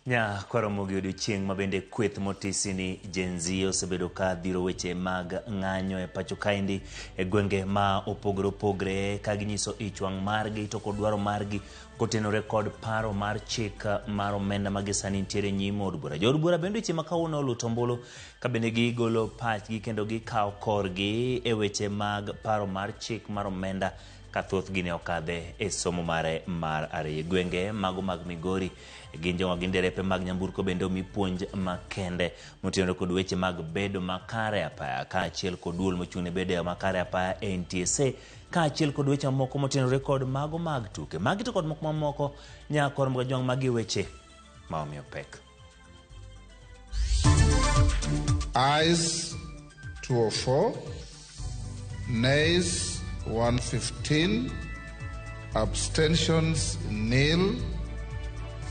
Nya kwaromo gi odiochieng' ma bende kweth motisi ni Gen Z osebedo ka dhiro weche mag ng'anyo e pacho kaendi e gwenge ma opogore opogre ka ginyiso ich wang' margi to kod dwaro margi kotenore kod paro mar chik mar omenda ma gisani nitiere nyim od bura. Jood bura bende weche ma kawuono oluto ombulu ka bende gigolo pachgi kendo gikawo korgi e weche mag paro mar chik mar omenda ka thothgi ne okadhe e somo mare mar ariyo. Gwenge mago mag Migori gin joma gin derepe mag nyamburko bende omi puonj makende motenore kod weche mag bedo makare apaya kaachiel kod duol mochung' ne bedo makare apaya NTSA kaachiel kod weche mamoko motenore kod mago mag tuke. Magi to kod moko mamoko nyakor Mgajwang' magi weche ma omiyo pek. Ayes 204, Nays 115, abstentions nil.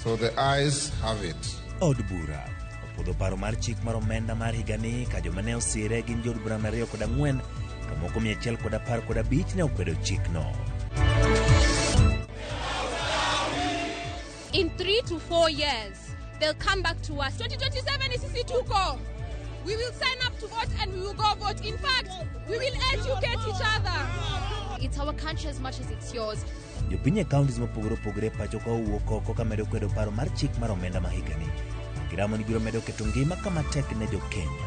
So the ayes have it. Od bura opuodho paro mar chik mar omenda mar higani ka joma ne osire gin jood bura 204 to moko 115 ne okwedo chikno. In 3 to 4 years, they'll come back to us. 2027 is sisi tuko. We will sign up to vote and we will go vote. In fact, we will educate each other. It's our country as much as it's yours. Jopiny e counties mopogore opogore pacho ka owuok oko ka medo kwedo paro mar chik mar omenda ma higani. Giramo ni biro medo keto ngima kama tek ne jo-Kenya.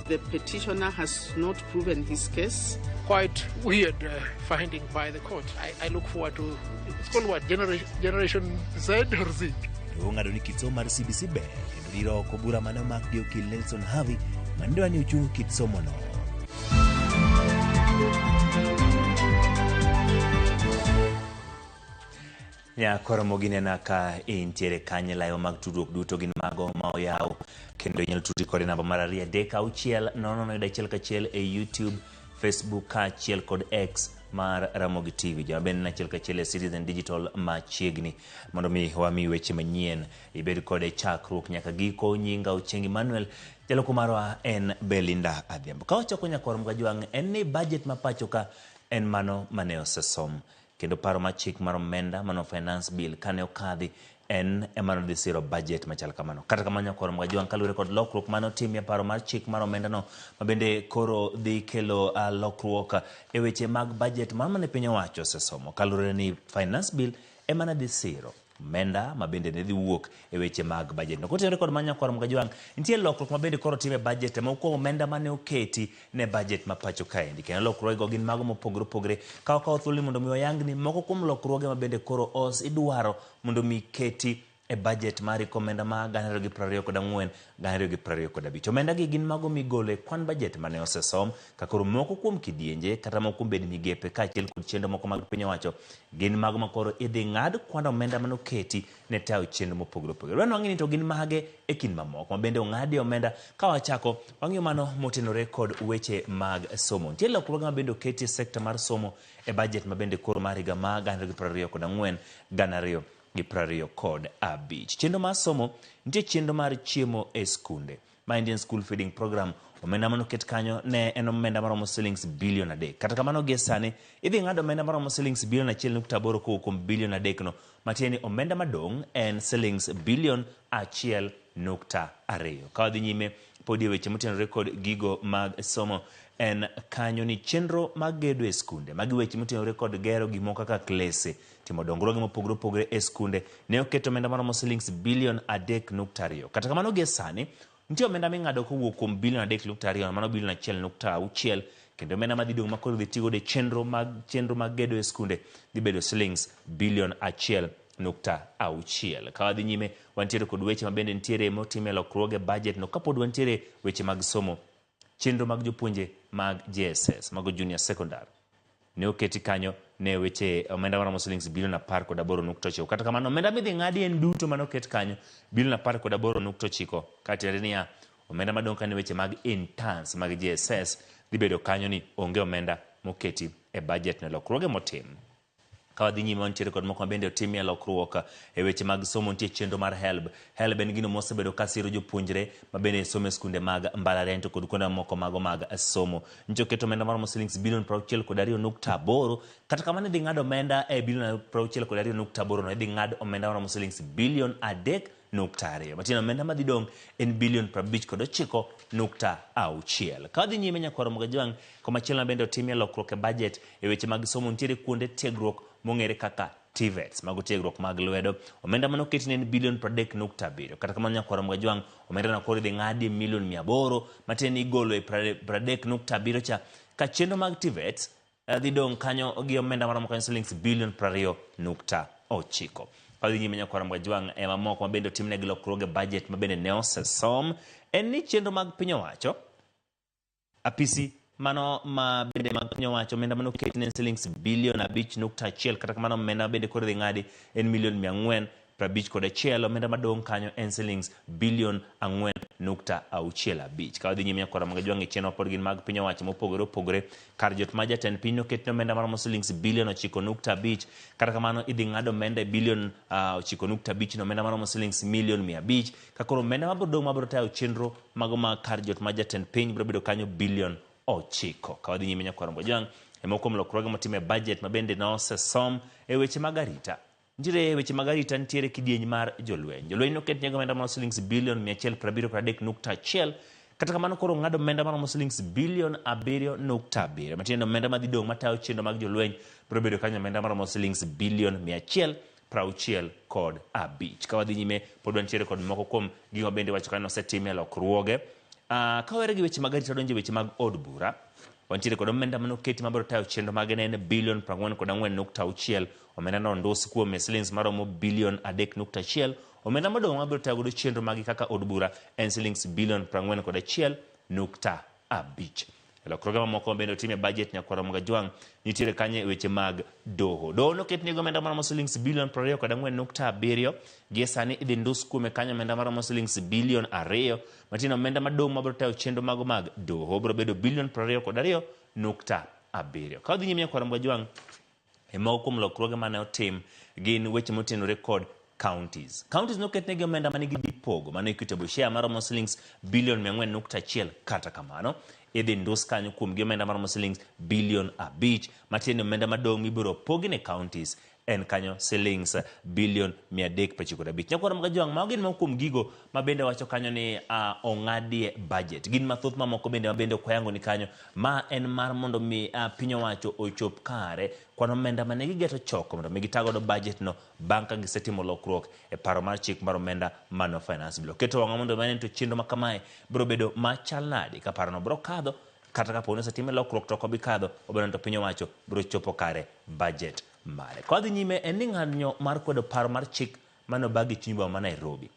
The petitioner has not proven his case. Quite weird finding by the court. I look forward to, it's called what, Generation Z or Z? Doho ng'ado ni kit somo mar CBC ber kendo diro oko bura mane omak gi okil Nelson Havi mane dwa ni ochung kit somono. Nyakoro ginena ka intiere kanye layo mag tudruok duto gin mago ma oyaw kendo inyalo tudri kode namba mar 2 3 6 0 0 1 1 e YouTube, Facebook kaachiel kod X mar Ramogi TV. Joma bende en 1 1 e Citizen Digital machiegni mondo mi wami weche manyien ibed kode chakruok nyaka giko. Nyinga Ochieng Emmanuel, jaloko marwa en Belinda Adhiambo. Ka wachako nyakwar Mgajwang' en ni budget ma pacho ka en mano mane osesom kendo paro mar chik mar omenda mano finance bill kane okadhi en ema nodhi siro budget machal kamano. Kata kamano nyakwar Mgajwang' kaluwore kod lokruok mane otimie paro mar chik mar omenda no ma bende koro dhi kelo lokruok e weche mag budget mar mane piny owacho osesomo kaluwore ni finance bill ema ne dhi siro omenda ma bende ne dhi wuok e weche mag budget no. Kotenore kod mano nyakwar Mgajwang' nitie lokruok ma bende koro otim e budget mokwongo omenda mane oketi ne budget ma pacho kaendi kendo lokruogego gin mago mopogore opogore ka wakawo thuolo ni mondo mi wayangni moko kuom lokruoge ma bende koro os idwaro mondo mi keti e budget mar hik omenda ma 2024 2025. Omenda gi gin mago migolo e kwan budget mane osesom ka koro moko kuom kidienje kata moko kuom bed migepe kaachiel kod chenro moko mag piny owacho gin mago ma koro idhi ng'ad kwan omenda manoketi ne tayo chenro mopogore opogore. Dwa ni wang'e ni to gin mage e kind mamoko ma bende ong'adie omenda ka wachako wang'iyo mano motenore kod weche mag somo. Nitie lokruoge ma bende oketi e sekta mar somo e budget ma bende koro mar higa ma 2024 2025. Chenro mar somo nitie chenro mar chiemo e skunde ma Indian School Feeding Program omenda manoket kanyo ne en omenda maromo silings bilion 3. Kata kamano gie sani idhi ng'ad omenda maromo silings bilion 1.8 kowuok kuom bilion 3 no, matiende ni omenda madong' en silings bilion 1.2. Ka wadhi nyime podi e weche motenore kod gigo mag somo en kanyo ni chenro mag gedo e skunde magi weche motenore kod gero gimoko kaka klese timo dongruoge mopogore opogore e skunde ne oketo omenda maromo silings bilion 3.2. Kata kamano gie sani nitie omenda ming'ado kowuok kuom bilion 3.2 mano bilion 1.6 kendo omenda madhi dong' makoro dhi tigodo e chenro mag gedo e skunde dhi bedo silings bilion 1.6. Ka wadhi nyime wantiere kod weche mabende nitiere motime lokruoge budget no kapod wantiere weche mag somo chenro mag jopuonje mag JSS mago junior secondary ne oketi kanyo ne weche omenda maromo silings bilion 18.9. Kata kamano omenda midhi ng'adi en duto mane oket kanyo bilion 18.9 katiende niya omenda madong' kanyo weche mag interns mag JSS dhi bedo kanyo ni onge omenda moketi e budget ne lokruoge motim. Ka wadhi nyime wantiere kod moko mabende otimie lokruok e weche mag somo. Nitie chenro mar HELB. HELB en gino mosebedo ka siro jopuonjre mabende somo e skunde mag mbalariany to kod kuonde mamoko mago mag somo. Nyocha oket omenda maromo silings bilion 62.8. Kata kamano idhi ng'ad omenda e bilion 62.8 no, idhi ng'ad omenda maromo silings bilion 3.2. Matiende omenda madhi dong' en bilion 59.6. Ka wadhi nyime nyakwar Ramogi Ajwang', komachielo mabende otimie lokruok e budget e weche mag somo, nitiere kuonde tiegruok mong'ere kaka TVETs, mago tiegruok mag lwedo. Omenda mane oketi ne en bilion 30.7. Kata kamano nyakwar Ramogi Ajwang', omenda no koro idhi ng'adi milion 800, matiende ni igolo e 30.7 cha. Ka chenro mag TVETs dhi dong' kanyo gi omenda maromo kanyo silings bilion 20.9. Ka wadhi nyime nyakwar Ramogi Ajwang', e mamoko mabende otimnegi lokruoge budget mabende ne osesom en ni chenro mag piny owacho, apisi mano ma bende mag piny owacho, omenda mane oketi ne en silings bilion 5.1. Kata kamano omenda bende koro idhi ng'adi en milion 451. Omenda madong' kanyo en silings bilion 4.65. Ka wadhi nyime nyakwar Ramogi Ajwang', e chenro pod gin mag piny owacho mopogore opogore, kar jot ma jatend piny noketne omenda maromo silings bilion 9.5. Kata kamano idhi ng'ad omenda e bilion 9.5 no, omenda maromo silings milion 500. Ka koro omenda mabiro dong' mabiro tayo chenro mago mag kar jot ma jatend piny biro bedo kanyo bilion 9. Ka wadhi nyime nyakwar Ramogi Ajwang', e moko kuom lokruoge motim e budget mabende nosesom e weche mag arita. Nitiere weche mag arita, nitiere kidieny mar jolweny. Jolweny noket negi omenda maromo silings bilion 173.1. Kata kamano koro ng'ado omenda maromo silings bilion 7.7. Matiende omenda madhi dong' matayo chenro mag jolweny biro bedo kanyo omenda maromo silings bilion 165. Ka wadhi nyime pod wantiere kod moko kuom gigo bende wacho kanyo osetimie lokruoge. Ka were gi weche mag arita, donjo e weche mag od bura. Wantiere kod omenda mane oketi mabiro tayo chenro mage ne en bilion 44.6. Omenda no ondus kuome silings maromo bilion 3.1. Omenda modong' mabiro tayo godo chenro magi kaka od bura en silings bilion 41.5. Lokruoge mamoko bende otim e budget nyakwar Ramogi Ajwang', nitiere kanyo e weche mag doho. Doho noket negi omenda maromo silings bilion 24.7. Gie sani idhi ndus kuome kanyo omenda maromo silings bilion 2. Matiende omenda madong' mabiro tayo chenro mago mag doho biro bedo bilion 22.7. Ka wadhi nyime nyakwar Ramogi Ajwang', e moko kuom lokruoge mane otim gin weche motenore kod counties. Counties noketnegi omenda manigi pogo mano equitable share maromo silings bilion 400.1. Kata kamano idhi ndus kanyo kuom gi omenda maromo silings bilion 5. Matiende omenda madong' mibiro pogi ne counties en kanyo silings bilion 395. Nyakwar Ramogi Ajwang', mago gin moko kuom gigo ma bende wacho kanyo ni ong'adie budget. Gin mathoth mamoko bende ma bende ok wayango ni kanyo. Ma en mar mondo mi piny owacho ochop kare kwan omenda mane gigeto choko mondo mi gitagodo budget no bang' ka gisetimo lokruok e paro mar chik mar omenda mano finance bill. Oketo wang'wa mondo mane to chenro ma kamae biro bedo machal nade ka parono biro kadho, kata kapo ni osetime lokruok to ok obi kadho, obiro to piny owacho biro chopo kare budget mare. Ka wadhi nyime en ni ng'anyo mar kwedo paro mar chik mane obagi chuny boma ma Nairobi.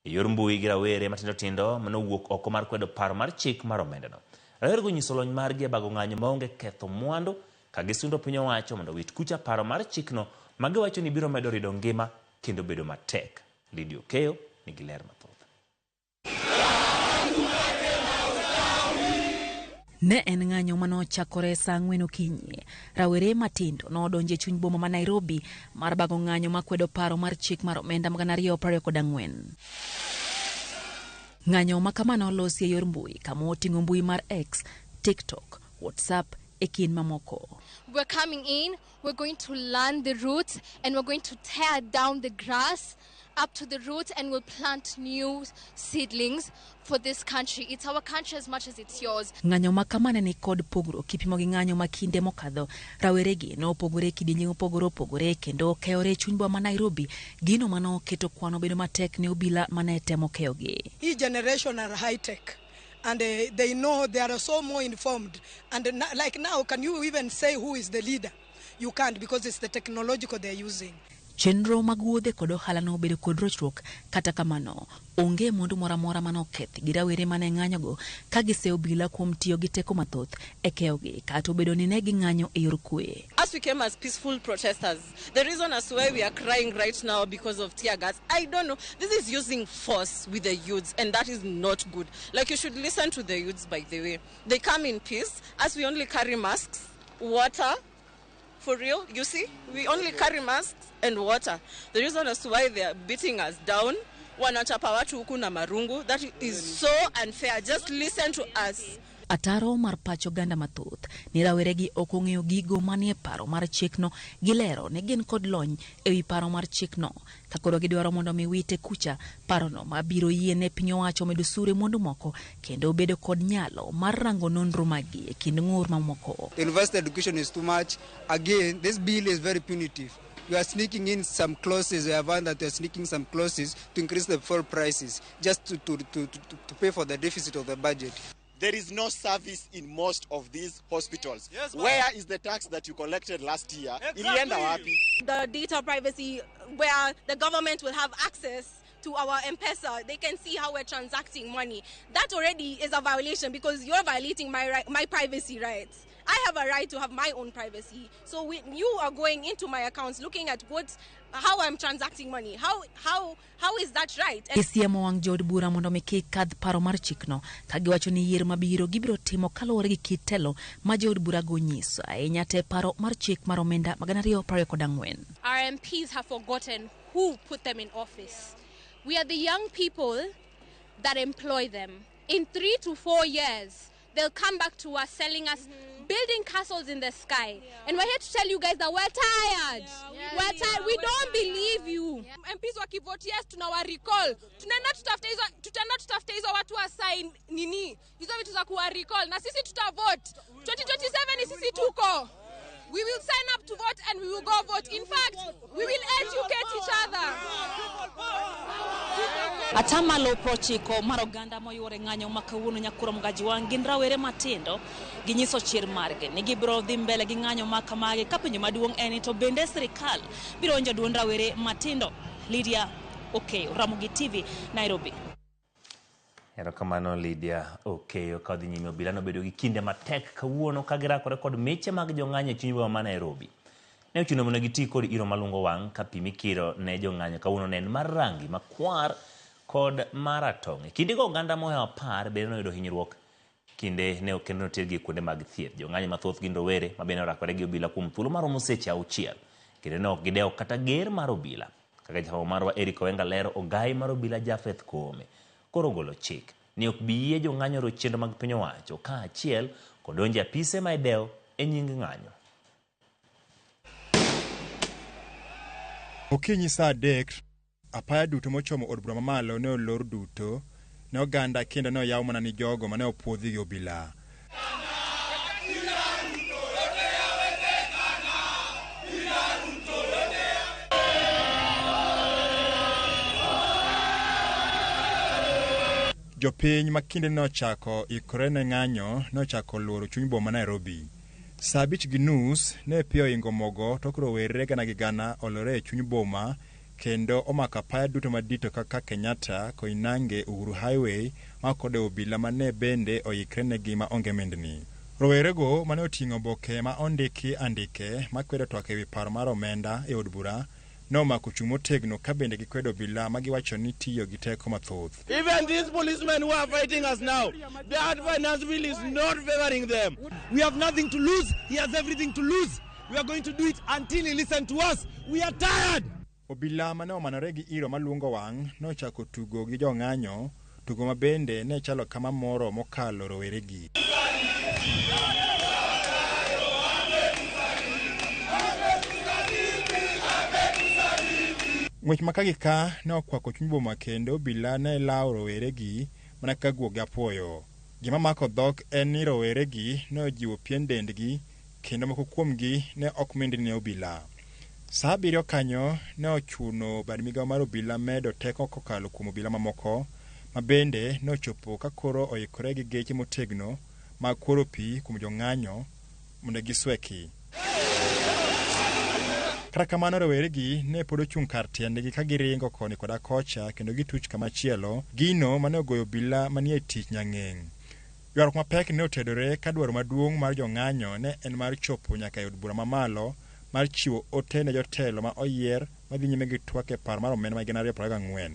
E yor mbui gi rawere matindo tindo manowuok oko mar kwedo paro mar chik mar omenda no. Rawere go nyiso lony margi e bago ng'anyo maonge ketho mwandu ka gisundo piny owacho mondo owit kucha paro mar chikno ma giwacho ni biro medo rido ngima kendo bedo matek. Lydia Okeyo nigi ler mathoth. Ne en ng'anyo manochakore saa 4 okinyi. Rawere matindo nodonjo e chuny boma ma Nairobi mar bago ng'anyo makwedo paro mar chik mar omenda mag 2024. Ng'anyo ma kama nolosi e yor mbui kama oting'o mbui mar X, TikTok, WhatsApp e kind mamoko. We're coming in, we're going to learn the roots, and we're going to tear down the grass up to the roots, and we'll plant new seedlings for this country. It's our country as much as it's yours. Ng'anyo ma kama ne ni kod pogruok kipimo gi ng'anyo ma kinde mokadho. Raweregi nopogore e kidienje mopogore opogore kendo keyore e chuny boma ma Nairobi, gino manoketo kwan obedo matek ne obila mane temo keyogi. Hii generation are high tech and they know they are so more informed, and like now, can you even say who is the leader? You can't, because it's the technological they're using. Chenro mag wuodhe kod ohala nobedo kod rochruok. Kata kamano, onge mwandu moro amora manoketh gi rawere mane ng'anyogo ka giseyo obila kuom tiyo gi teko mathoth e keyogi, kata obedo ni ne ging'anyo e yor kwe. As we came as peaceful protesters, the reason as why we are crying right now because of tear gas, I don't know. This is using force with the youths, and that is not good. Like, you should listen to the youths, by the way. They come in peace, as we only carry masks, water, For real, you see, we only carry masks and water. The reason as to why they are beating us down, wanachapa watu huku na marungu, that is so unfair. Just listen to us. Ataro mar pach oganda mathoth ni raweregi ok ong'eyo gigo manie paro mar chikno gilero ni gin kod lony ewi paro mar chikno ka koro gidwaro mondo mi wite kucha parono mabiro yiene piny owacho medo sure mwandu moko kendo bedo kod nyalo mar rango nonro maggi e kind ng'ur mamoko. University education is too much. Again, this bill is very punitive. We are sneaking in some clauses. We have found that we are sneaking some clauses to increase the fuel prices just to pay for the deficit of the budget. There is no service in most of these hospitals. Yes, where is the tax that you collected last year? Exactly. Ilienda wapi? The data privacy, where the government will have access to our M-Pesa, they can see how we're transacting money. That already is a violation because you're violating my right, my privacy rights. I have a right to have my own privacy. So when you are going into my accounts, looking at how I'm transacting money, how is that right? Gisiemo wang' jood bura mondo mi kik kadh paro mar chikno ka giwacho ni yiero mabiro gibiro timo kaluwore gi kit telo ma jood burago nyiso ahinya te paro mar chik mar omenda mag 2024. Our MPs have forgotten who put them in office. We are the young people that employ them. In 3 to 4 years, they'll come back to us selling us, building castles in the sky. Yeah. And we're here to tell you guys that we're tired. Yeah, we're tired. We don't believe you. Yeah. MPs wakivote yes, tunawa recall. Tunaenda tutafute hizo watu wa sign nini? Hizo vitu za kuwa recall. Na sisi tutavote. 2027 sisi tuko. We will sign up to vote and we will go vote. In fact, we will educate each other. Atamalo 90 mar oganda moyuore ng'anyo ma kawuono nyakuro Mgaji wang' gin rawere matindo ginyiso chir margi ni gibiro dhi mbele gi ng'anyo ma kamagi ka penjo maduong' en ni to bende sirikal biro winjo duond rawere matindo. Lydia Okeyo, Ramogi TV, Nairobi. Erokamano Lydia Okeyo. Ka odhi nyime, obila nobedo gi kinde matek kawuono ka girakore kod meche mag jong'anyo e chuny boma ma Nairobi. Ne ochuno mondo giti kod iro malungo wang' ka pi mikiro ne jong'anyo kawuono ne en mar rangi makwar kod maratong'. E kindego oganda mohewo 10 bende noyudo hinyruok kinde ne kendo notergi e kuonde mag thieth. Jong'anyo mathoth gin rowere ma bende orakore gi obila kuom thuolo maromo seche 6 kendo ne ok gidewo kata ger mar obila. Kaka jafwambo marwa Eric Owenga lero, ogai mar obila Japheth Koome koro ogolo chik ni ok bi yie jong'anyo ro chenro mag piny owacho kaachiel kod donjo e apise ma idewo e nying ng'anyo. Okinyi saa 3, apaya duto mochomo od bura mamalo ne olor duto ne oganda kendo ne oyaw mana ni jogo mane opuodhi gi obila. Jopiny ma kinde ne ochako ikore ne ng'anyo ne ochako luoro chuny boma Nairobi. Saa 5:30 ne pi oingo mogo tok rowere gana gi gana olore e chuny boma kendo omako apaya duto madito kaka Kenyatta, Koinange, Uhuru Highway ma kod obila mane bende oikre negi ma onge mindni. Rowerego mane oting'o oboke ma ondiki andike makwedo twak ewi paro mar omenda e od bura nomako chung' motegno ka bende gikwedo obila ma giwacho ni tiyo gi teko mathoth. Even these policemen who are fighting us now, that finance bill is not favoring them. We have nothing to lose. He has everything to lose. We are going to do it until he listens to us. We are tired. Obila mane omanore gi iro maluongo wang' nochako tugo gi jong'anyo, tugo ma bende ne chalo kama moro mokalo roweregi. Ng'wech ma ka gi ka ne okwako chuny boma kendo obila ne lawo roweregi mana ka guok gi apuoyo. Gima mako dhok en ni roweregi ne ojiwo pien dendgi kendo moko kuomgi ne ok mindni ne obila. Saa 7 kanyo ne ochuno bad migawo mar obila medo teko kokalo kuom obila mamoko ma bende ne ochopo ka koro oikore gi geche motegno mag kworo pi kuom jong'anyo mondo gisweki. Kata kamano roweregi ne pod ochung' kar tiendgi ka giringo koni koda kocha kendo gituch kamachielo, gino mane ogoyo obila manie tich nyang'eng'. Ywaruok mapek ne otedore ka dwaro maduong' mar jong'anyo ne en mar chopo nyaka e od bura mamalo mar chiwo ote ne jotelo ma oyier madhi nyime gi twak e paro mar omenda ma 2024.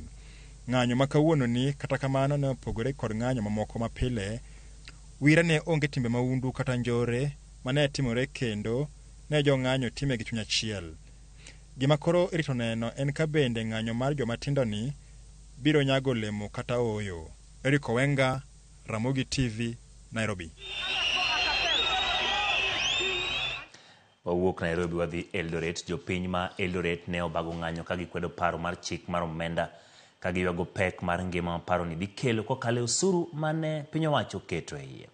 Ng'anyo ma kawuononi kata kamano ne opogore kod ng'anyo mamoko mapile. Wira ne onge timbe mahundu kata njore mane timore kendo ne jong'anyo time gi chuny achiel. Gima koro irito neno en ka bende ng'anyo mar joma tindo ni biro nyago olemo kata ooyo. Eric Owenga, Ramogi TV, Nairobi. Wawuok Nairobi wadhi Eldoret. Jopiny ma Eldoret ne obago ng'anyo ka gikwedo paro mar chik mar omenda ka giywago pek mar ngima ma paroni dhi kelo kokalo e osuru mane piny owacho oketo e iye.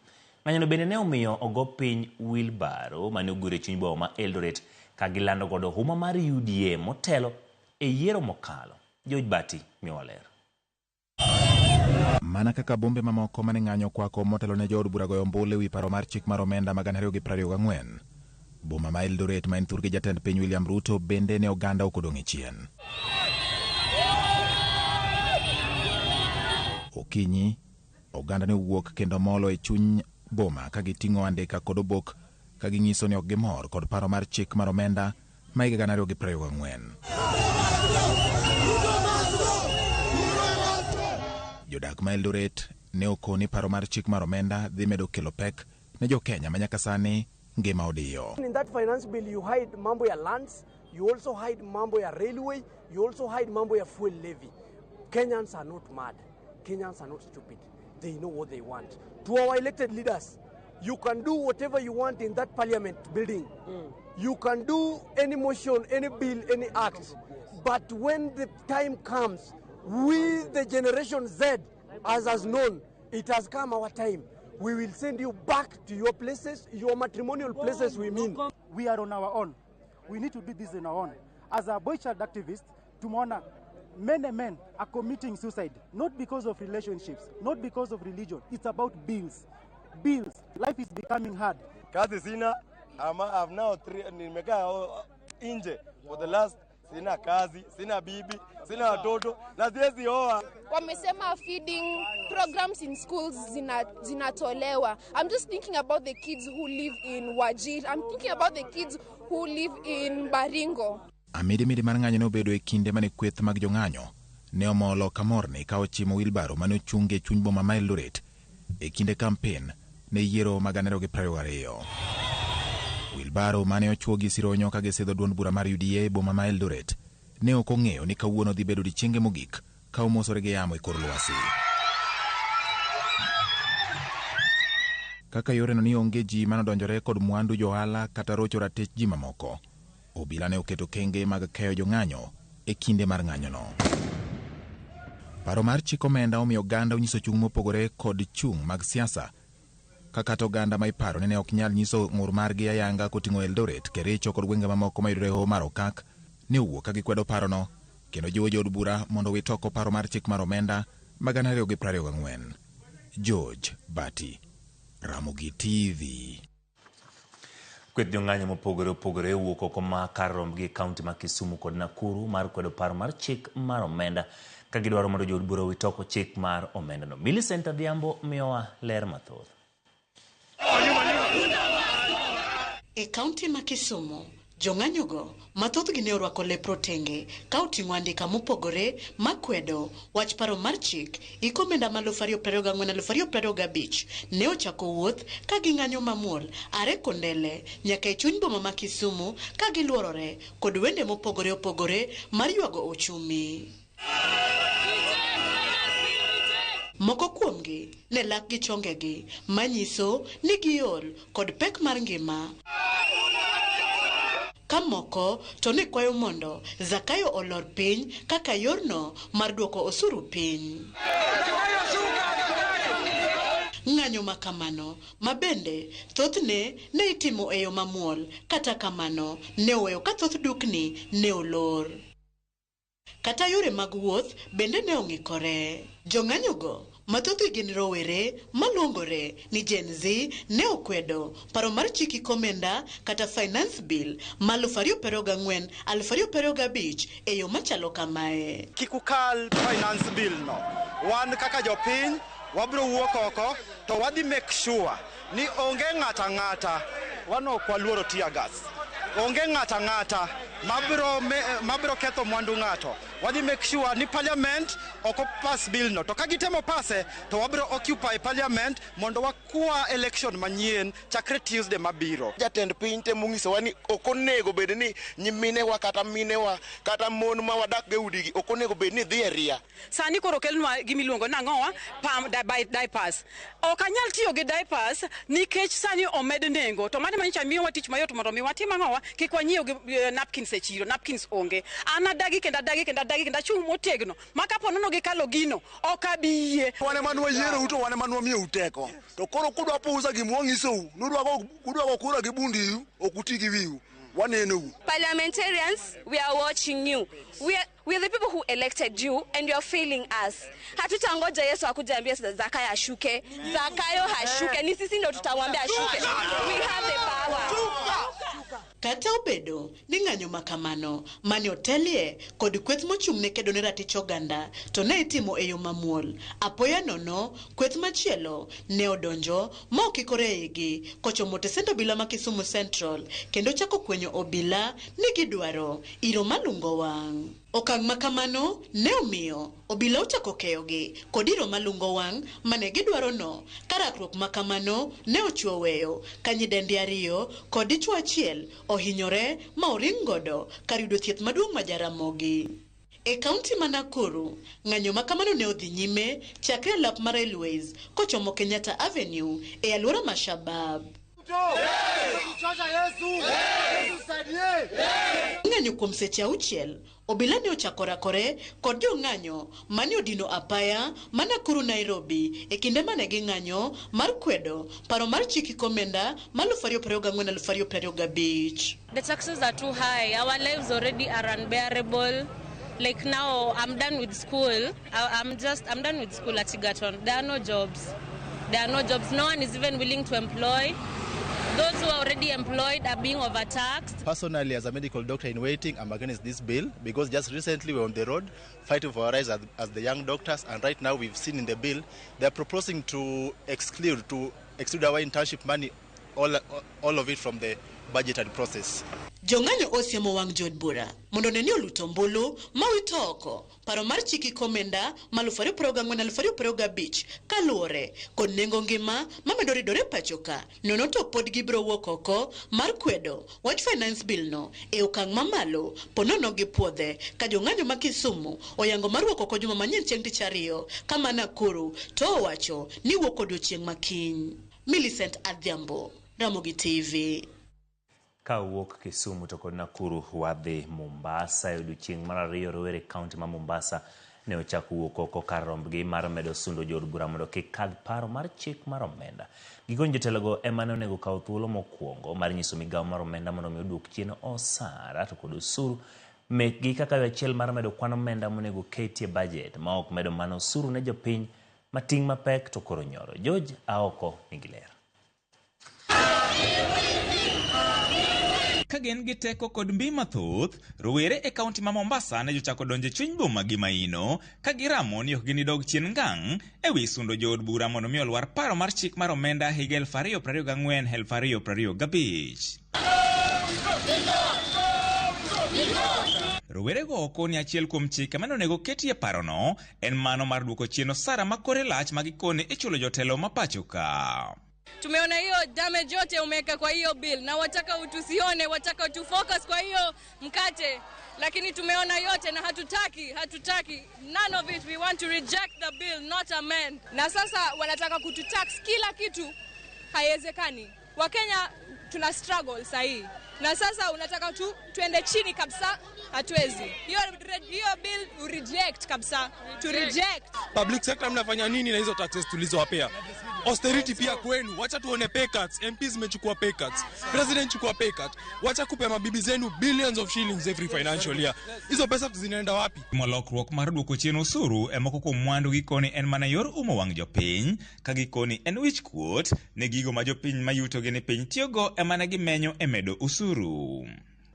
Ng'anyono bende ne omiyo ogo piny wilbaro mane ogur e chuny boma ma Eldoret ka gilando godo huma mar UDA motelo e yiero mokalo. George Bati miyowa ler. Mana kaka bombe mamoko mane ng'anyo okwako motelo ne jood bura goyo ombulu ewi paro mar chik mar omenda ma 2024, boma ma Eldoret ma en thurgi jatend piny William Ruto bende ne oganda ok odong' e chien. Okinyi, oganda ne owuok kendo molo e chuny boma ka giting'o andika kod obok ka ging'iso ni ok gimor kod paro mar chik mar omenda ma higa 2024. Jodak ma Eldoret ne okoni paro mar chik mar omenda dhi medo kelo pek ne jo Kenya ma nyaka sani ngima odiyo. In that finance bill you hide mambo ya lands, you also hide mambo ya railway, you also hide mambo ya fuel levy. Kenyans are not mad. Kenyans are not stupid. They know what they want. To our elected leaders, you can do whatever you want in that parliament building. You can do any motion, any bill, any act. But when the time comes, we, the Generation Z, as has known, it has come our time. We will send you back to your places, your matrimonial places, we mean. We are on our own. We need to do this on our own. As a boy child activist, tumeona many men are committing suicide, not because of relationships, not because of religion. It's about bills. Bills. Life is becoming hard. Kazi sina, I'm now nimekaa nje for the last, sina kazi, sina bibi, sina watoto, na siwezi oa. Wamesema feeding programs in schools zinatolewa. I'm just thinking about the kids who live in Wajir. I'm thinking about the kids who live in Baringo. Amidimidi mar ng'anyo ne obedo e kinde mane kweth mag jong'anyo ne omolo kamorni ka ochimo wilbaro mane ochung e chuny boma ma Eldoret e kinde kampen ne yiero mag 2022. Wilbaro mane ochuo gi sironyo ka gisidho duond bura mar UDA e boma ma Eldoret ne ok ong'eyo ni kawuono dhi bedo odiechienge mogik ka omosore gi yamo e kor lwasi. Kaka yoreno ni onge ji manodonjore kod mwandu johala kata rocho ratich ji mamoko, obila ne oketo kenge mag keyo jong'anyo e kinde mar ng'anyono. Paro mar chik omenda omiyo oganda onyiso chung' mopogore kod chung' mag siasa, ka kata oganda ma iparo ni ne ok nyal nyiso ng'ur margi ayanga koting'o Eldoret, Kericho kod gwenge mamoko mayudore e hoho mar Okak ne owuok ka gikwedo parono kendo jiwo jood bura mondo owit oko paro mar chik mar omenda ma 2024. George Bati, Ramogi TV. Kweth jong'anyo mopogore opogore owuok oko ma kar rombgi e kaunti ma Kisumu kod Nakuru mar kwedo paro mar chik mar omenda ka gidwaro mondo jood bura owit oko chik mar omendano. Millicent Adhiambo miyowa ler mathoth. E kaunti ma Kisumu, jong'anyogo mathothgi ne orwako lep rotenge ka oting'o andika mopogore makwedo wach paro mar chik iko omenda ma 2024-2025 ne ochako wuoth ka ging'anyo mamuol are Kondele nyaka e chuny boma ma Kisumu ka giluorore kod wende mopogore opogore mar ywago ochumi. Moko kuomgi ne lak gi chongegi manyiso ni giol kod pek mar ngima. Ka moko to ne kwayo mondo Zakayo olor piny kaka yorno mar duoko osuru piny. Ng'anyo ma kamano ma bende thothne ne itimo e yo mamuol, kata kamano ne oweyo ka thoth dukni ne olor. Kata yore mag wuoth bende ne ong'ikore. Jong'anyogo mathothgi gin rowere maluongore ni Gen Z ne okwedo paro mar chik iko omenda kata finance bill ma 2024-2025 e yo machalo kamae. Kik ukal finance bill no. Wan kaka jopiny wabiro wuok oko to wadhi make sure ni onge ng'ata ang'ata wan ok waluoro tear gas. Onge ng'ata ang'ata mabiro ketho mwandu ng'ato. Wadhi make sure ni parliament ok pass bill no. To ka gitemo pase to wabiro occupy parliament mondo wakwa election manyien chakre Tuesday mabiro. Jatend piny temo nyisowa ni ok onego bed ni nyiminewa kata minewa kata mon ma wadak go e udigi ok onego bed ni dhi e ria. Sani koro okelnwa gimiluongo nang'owa pam diapers. Ok anyal tiyo gi diapers nikech sani omed nengo to mano manyicha miyowa tich mayot mondo mi watim ang'owa kik wanyiew gi napkins e chiro napkins onge. An adagi kendo adagi kendo adagi kendo achung' motegno ma kapo nono gikalo gino ok abi yie. Wan ema nwayierou to wan ema nwamiyou teko. To koro kudwa pusa gima wang'isou, nudwa go kura gi bundiu, ok uti gi wiu. Wanenou. Parliamentarians, we are watching you. We are the people who elected you and you are failing us. Hatutangoja Yesu akuje ambie Zakayo ashuke. Zakayo hashuke. Ni sisi ndio tutamwambia ashuke. We have the power. Kata obedo ni ng'anyo makamano mane otelie kod kweth mochung' ne kedo ne ratich oganda to ne itimo e yo mamuol. Apoya nono kweth machielo ne odonjo ma okikore e igi kochomo tesend obila ma Kisumu Central kendo chako kwenyo obila ni gidwaro iro malungo wang'. Okang' makamano ne omiyo obila ochako keyogi kod iro malungo wang' mane gidwaro no. Ka rakruok makamano ne ochuo weyo ka nyidendi ariyo kod dichuo achiel ohinyore ma oring godo kar yudo thieth maduong' ma Jaramogi. E kaunti ma Nakuru, ng'anyo makamano ne odhi nyime chakre lap mar Railways kochomo Kenyatta Avenue e alwora ma Shabab. Ng'anyo kuom seche 6, obila ne ochako rakore kod jong'anyo mane odino apaya ma Nakuru Nairobi e kinde mane ging'anyo mar kwedo paro mar chik komenda ma 2024-2025. The taxes are too high. Our lives already are unbearable. Like now, I'm done with school. I'm done with school at Egerton. There are no jobs. There are no jobs. No one is even willing to employ. Those who are already employed are being overtaxed. Personally, as a medical doctor in waiting, I'm against this bill because just recently we were on the road fighting for our rights as the young doctors, and right now we've seen in the bill they're proposing to exclude our internship money, all of it from the budgetary process. Jong'anyo osiemo wang' jood bura mondo ne ni oluto ombulu ma wito oko paro mar chik komenda ma 2024-2025 kaluwore kod nengo ngima mamedo ridore pacho ka nono to pod gibiro wuok oko mar kwedo wach finance bill no e okang' mamalo ponono gi puodhe ka jong'anyo ma Kisumu oyango mar wuok oko juma manyien chieng' tich ariyo kama Nakuru to owacho ni wuok odiochieng' makiny. Millicent Adhiambo, Ramogi TV. Ka wuok Kisumu to kod Nakuru wadhi Mombasa e odiochieng' mar ariyo rowere kaunti ma Mombasa ne ochako wuok oko kar rombgi mar medo sundo jood bura mondo kik kadh paro mar chik mar omenda. Gikoni jotelogo ema ne onego kaw thuolo mokwongo mar nyiso migawo mar omenda mondo mi oduok chien osara to kod osuru mekgi kaka yo achiel mar medo kwan omenda monego ketie bajet ma ok medo mana osuru ne jopiny mating' mapek to koro nyoro. George Aoko nigi ler. Ka gin gi teko kod mbi mathoth, rowere e kaunti ma Mombasa ne jochako donjo e chuny boma gi maino ka giramo ni ok ginidog chien ngang' e wi sundo jood bura mondo mi olwar paro mar chik mar omenda higa 2024-2025. Rowerego oko ni achiel kuom chike mane onego ketie parono en mano mar duoko chien osara ma kore lach ma gikone ichulo jotelo ma pacho ka. Tumeona hiyo damage yote umeweka kwa hiyo bill na wataka utusione, wataka tu focus kwa hiyo mkate, lakini tumeona yote na hatutaki none of it. We want to reject the bill, not amend. Na sasa wanataka kututax kila kitu, haiwezekani. Wakenya tuna struggle sahi na sasa unataka tu tuende chini kabisa, hatuwezi. Hiyo bill reject kabisa, to reject. Public sector mnafanya nini na hizo taxes tulizowapea? Austerity pia kwenu, wacha tuone pay cuts. MPs mechukua pay cuts, president chukua pay cut. Wacha kupe mabibi zenu billions of shillings every financial year. Hizo pesa zinaenda wapi? Molokruok mar duoko chien osuru e moko kuom mwandu gikoni en mana yor umo wang' jopiny ka gikoni en wich kuot ne gigo ma jopiny ma yutogi ni piny tiyogo ema ne gimenyo e medo osuru.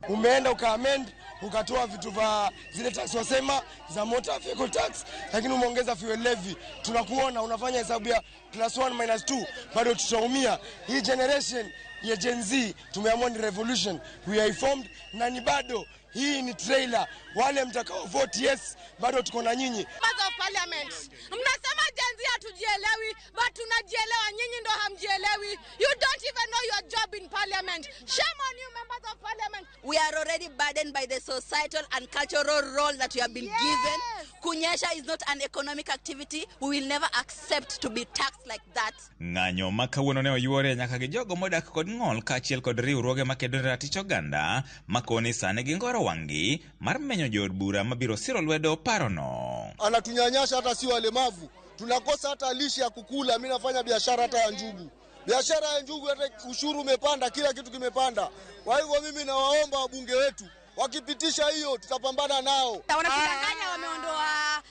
Umeenda ukaamend ukatoa vitu vya zile tax wasema za motor vehicle tax, lakini umeongeza fuel levy. Tunakuona unafanya hesabu ya +1 -2, bado tutaumia. Hii generation ya Gen Z tumeamua ni revolution, we are informed na ni bado hii ni trailer. Wale mtakao vote yes, bado tuko na nyinyi. Members of Parliament, mnasema Gen Z hatujielewi, but tunajielewa, nyinyi ndo hamjielewi. You don't even know your job in Parliament. Shame on you, members of Parliament. We are already burdened by the societal and cultural role that we have been given. Kunyesha is not an economic activity. We will never accept to be taxed like that. Ng'anyo ma kawuono ne oyuore nyaka gi jogo modak kod ng'ol kaachiel kod riwruoge makedo ne ratich oganda makoni sani gingoro wang'gi mar menyo jood bura mabiro siro lwedo parono. Anatunyanyasha hata si walemavu, tunakosa hata lishe ya kukula. Mimi nafanya biashara hata ya njugu, biashara ya njugu, hata ushuru umepanda, kila kitu kimepanda. Kwa hivyo mimi nawaomba wabunge wetu wakipitisha hiyo tutapambana nao. Wanatudanganya, wameondoa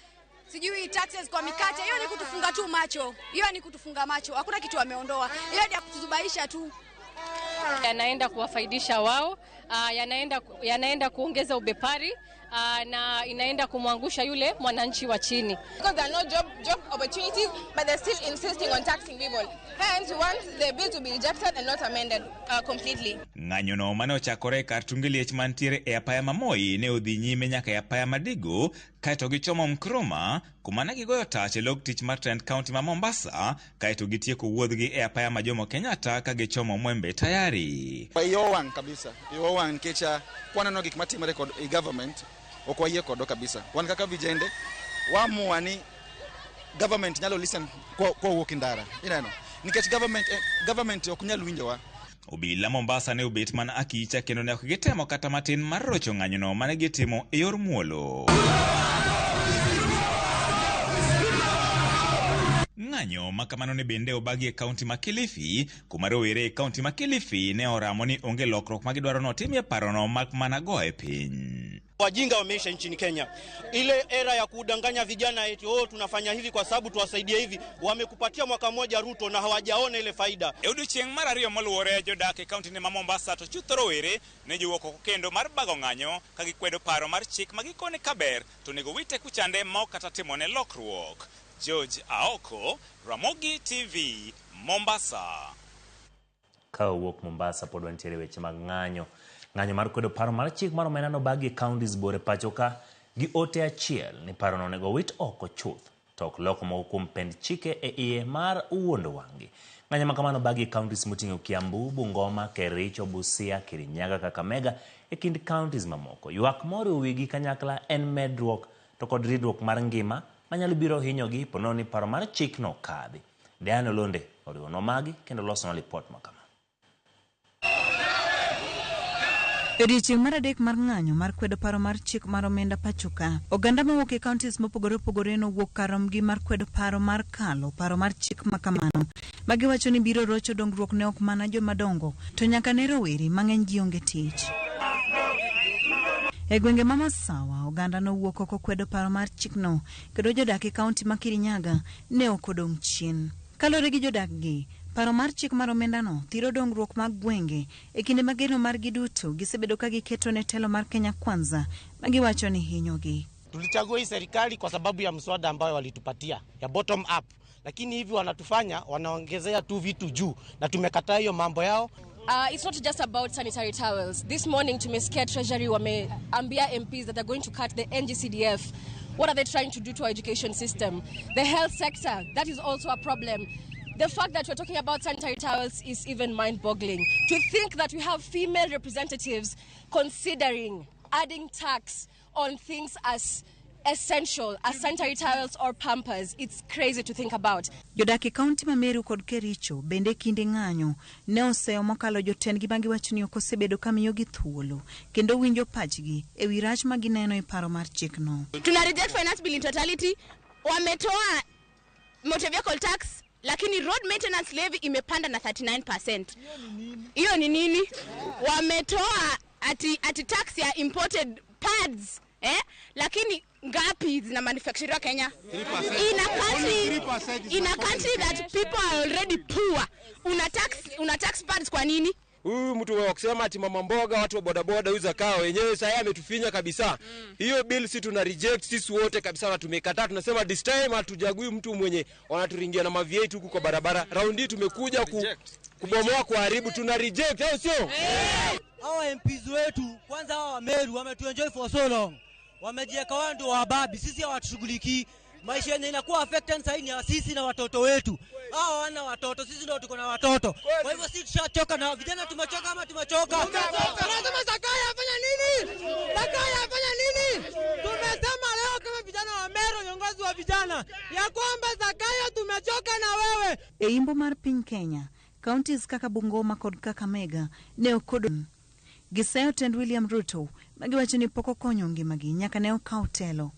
sijui taxes kwa mikate. Hiyo ni kutufunga tu macho, hiyo ni kutufunga macho, hakuna kitu wameondoa, hiyo ni ya kutuzubaisha tu. Yanaenda kuwafaidisha wao, yanaenda kuongeza ubepari, na inaenda kumwangusha yule mwananchi wa chini. Because there are no job opportunities, but they're still insisting on taxing people. Hence, we want the bill to be rejected and not amended completely. Ng'anyo no mane ochakore e kar tunge liech mantiere e apaya ma Moi ne odhi nyime nyaka e apaya Madigo kaeto gichomo Nkrumah kuma ne gigoyo tach e log tich mar tend kaunti ma Mombasa kaeto gitieko wuodhgi e apaya ma Jomo Kenyatta ka gichomo Mwembe Tayari. Iyo wang' kabisa, iyo wang' nikech kwaneno gik matimore kod e government ok wayie kodo kabisa. Wan kaka vijende waamua ni government nyalo listen kwa wuok ndara, ineno, nikech government ok nyal winjowa. Obila Mombasa ne obet mana akicha kendo ne ok gitemo kata matin mar rocho ng'anyono mane gitimo e yor muolo. Ng'anyo ma kamano ne bende obagi e kaunti ma Kilifi, kuma rowere e kaunti ma Kilifi ne oramo ni onge lokruok ma gidwaro notimie parono mak mana goye piny. Wajinga wameisha nchini Kenya. Ile era ya kudanganya vijana eti oh, tunafanya hivi kwa sababu tuwasaidie hivi, wamekupatia mwaka mmoja Ruto na hawajaona ile faida. E odiochieng' mar ariyo moluwore jodak e kaunti ma Mombasa to chutho rowere ne jowuok oko kendo mar bago ng'anyo ka gikwedo paro mar chik ma gikone kaber to onego wite kuchande ma ok kata timone lokruok. George Aoko, Ramogi TV, Mombasa. Ka owuok Mombasa pod wantiere weche mag ng'anyo. Ng'anyo mar kwedo paro mar chik mar omenda nobagi e counties bore pacho ka gi ote achiel ni parono onego wit oko chuth to ok loko moko kuom pend chike e iye mar wuondo wang'gi. Ng'anyo ma kamano obagi e counties moting'o Kiambu, Bungoma, Kericho, Busia, Kirinyaga, Kakamega e kind counties mamoko. Ywak moriwo wigi kanyakla en medruok to kod ridruok mar ngima manyalo biro hinyogi ponono ni paro mar chikno kadhi. Diana Olonde oriwonwa magi kendo losonwa lipot ma kama. E odiechieng' mar adek mar ng'anyo mar kwedo paro mar chik mar omenda pacho ka, oganda mawuok e counties mopogore opogore nowuok kar romgi mar kwedo paro mar kalo paro mar chik ma kamano, ma giwacho ni biro rocho dongruok ne ok mana joma dongo to nyaka ne rowere mang'eny gi onge tich. E gwenge ma Masawa, oganda nowuok oko kwedo paro mar chikno kendo jodak e kaunti ma Kirinyaga ne ok odong' chien. Kaluwore gi jodak gi, paro mar chik mar omendano thiro dongruok mag gwenge e kinde ma geno margi duto gisebedo ka giketo ne telo mar Kenya Kwanza ma giwacho ni hinyogi. Tulichagua hii serikali kwa sababu ya mswada ambayo walitupatia ya bottom up, lakini hivi wanatufanya wanaongezea tu vitu juu na tumekataa hiyo mambo yao. It's not just about sanitary towels. This morning tumesikia Treasury wameambia MPs that they're going to cut the NGCDF. What are they trying to do to our education system? The health sector, that is also a problem. The fact that we're talking about sanitary towels is even mind-boggling. To think that we have female representatives considering adding tax on things as essential as sanitary towels or pampers, it's crazy to think about. Jodak e kaunti ma Meru kod Kericho bende kinde ng'anyo ne oseyo mokalo jotendgi ma giwacho ni ok osebedo ka miyogi thuolo kendo winjo pachgi e wi rach ma gineno e paro mar chikno. Tuna reject finance bill in totality. Wametoa motor vehicle tax, lakini road maintenance levy imepanda na 39%. Hiyo ni nini? Wametoa ati tax ya imported pads, lakini ngapi zina manufacture Kenya? In a country that people are already poor. Una tax pads kwa nini? Huyu mtu wa kusema ati mama mboga, watu wa bodaboda, huyu Zakayo wenyewe sasa ametufinya kabisa. Hiyo bill si tuna reject sisi wote kabisa na tumekataa. Tunasema this time hatujagui mtu mwenye wanaturingia na mavieti huku kwa barabara. Round hii tumekuja kubomoa, kuharibu, tuna reject, au sio? Hawa MPs wetu kwanza, hawa Meru wametuenjoy for so long, wamejiweka wao ndio wababi, sisi hawatushughulikii. Maisha yenye inakuwa affected sasa ni sisi na watoto wetu. Hao wana watoto, sisi ndio tuko na watoto. Kwa hivyo sisi tushachoka na vijana, tumechoka ama tumechoka? Tunasema Zakayo afanya nini? Zakayo afanya nini? Tumesema leo kama vijana wa Meru, viongozi wa vijana, ya kwamba Zakayo tumechoka na wewe. E imbo mar piny Kenya, counties kaka Bungoma kod Kakamega ne okodo giseyo tend William Ruto magiwacho ni pok okonyo ngimagi nyaka ne okaw telo.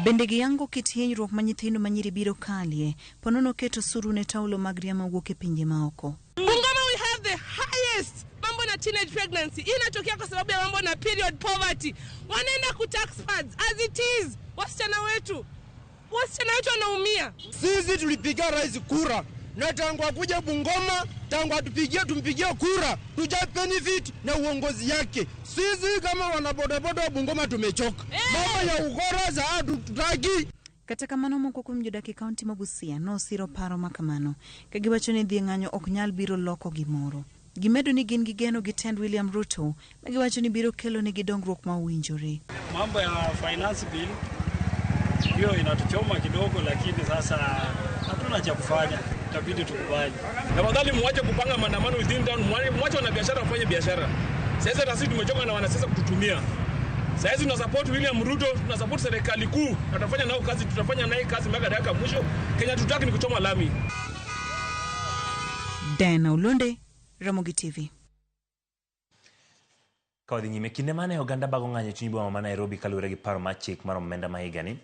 Bende giyango kit hinyruok ma nyithindo manyiri biro kalie ponono keto osuru ne taulo mag ria mawuok e pinje maoko. Bungoma we have the highest mambo na teenage pregnancy. Hii inatokea kwa sababu ya mambo na period poverty. Wanaenda ku tax pads as it is. Wasichana wetu wanaumia. Sisi tulipiga rais kura na tangu akuja Bungoma, tangu atupigie tumpigie kura, tuja benefit na uongozi yake. Sisi kama wanabodaboda wa Bungoma tumechoka. Mambo ya ukora za hatutaki. Kata kamano moko kuom jodak e kaunti ma Busia nosiro paro ma kamano ka giwacho ni dhi e ng'anyo ok nyal biro loko gimoro. Gimedo ni gin gi geno gi tend William Ruto ma giwacho ni biro kelo negi dongruok ma owinjore. Mambo ya finance bill hiyo inatuchoma kidogo, lakini sasa hatuna cha kufanya, itabidi tukubali. Tafadhali muache kupanga maandamano within town, muache wanabiashara wafanye biashara. Sasa hata sisi tumechoka na wanasiasa kututumia. Sasa tuna support William Ruto, tuna support serikali kuu, na tutafanya nao kazi, tutafanya naye kazi mpaka dakika mwisho. Kenya tutaki ni kuchoma lami. Diana Ulonde, Ramogi TV. Ka wadhi nyime, kinde mane oganda bago ng'anyo e chuny boma ma Nairobi kaluwore gi paro mar chik mar omenda ma higani,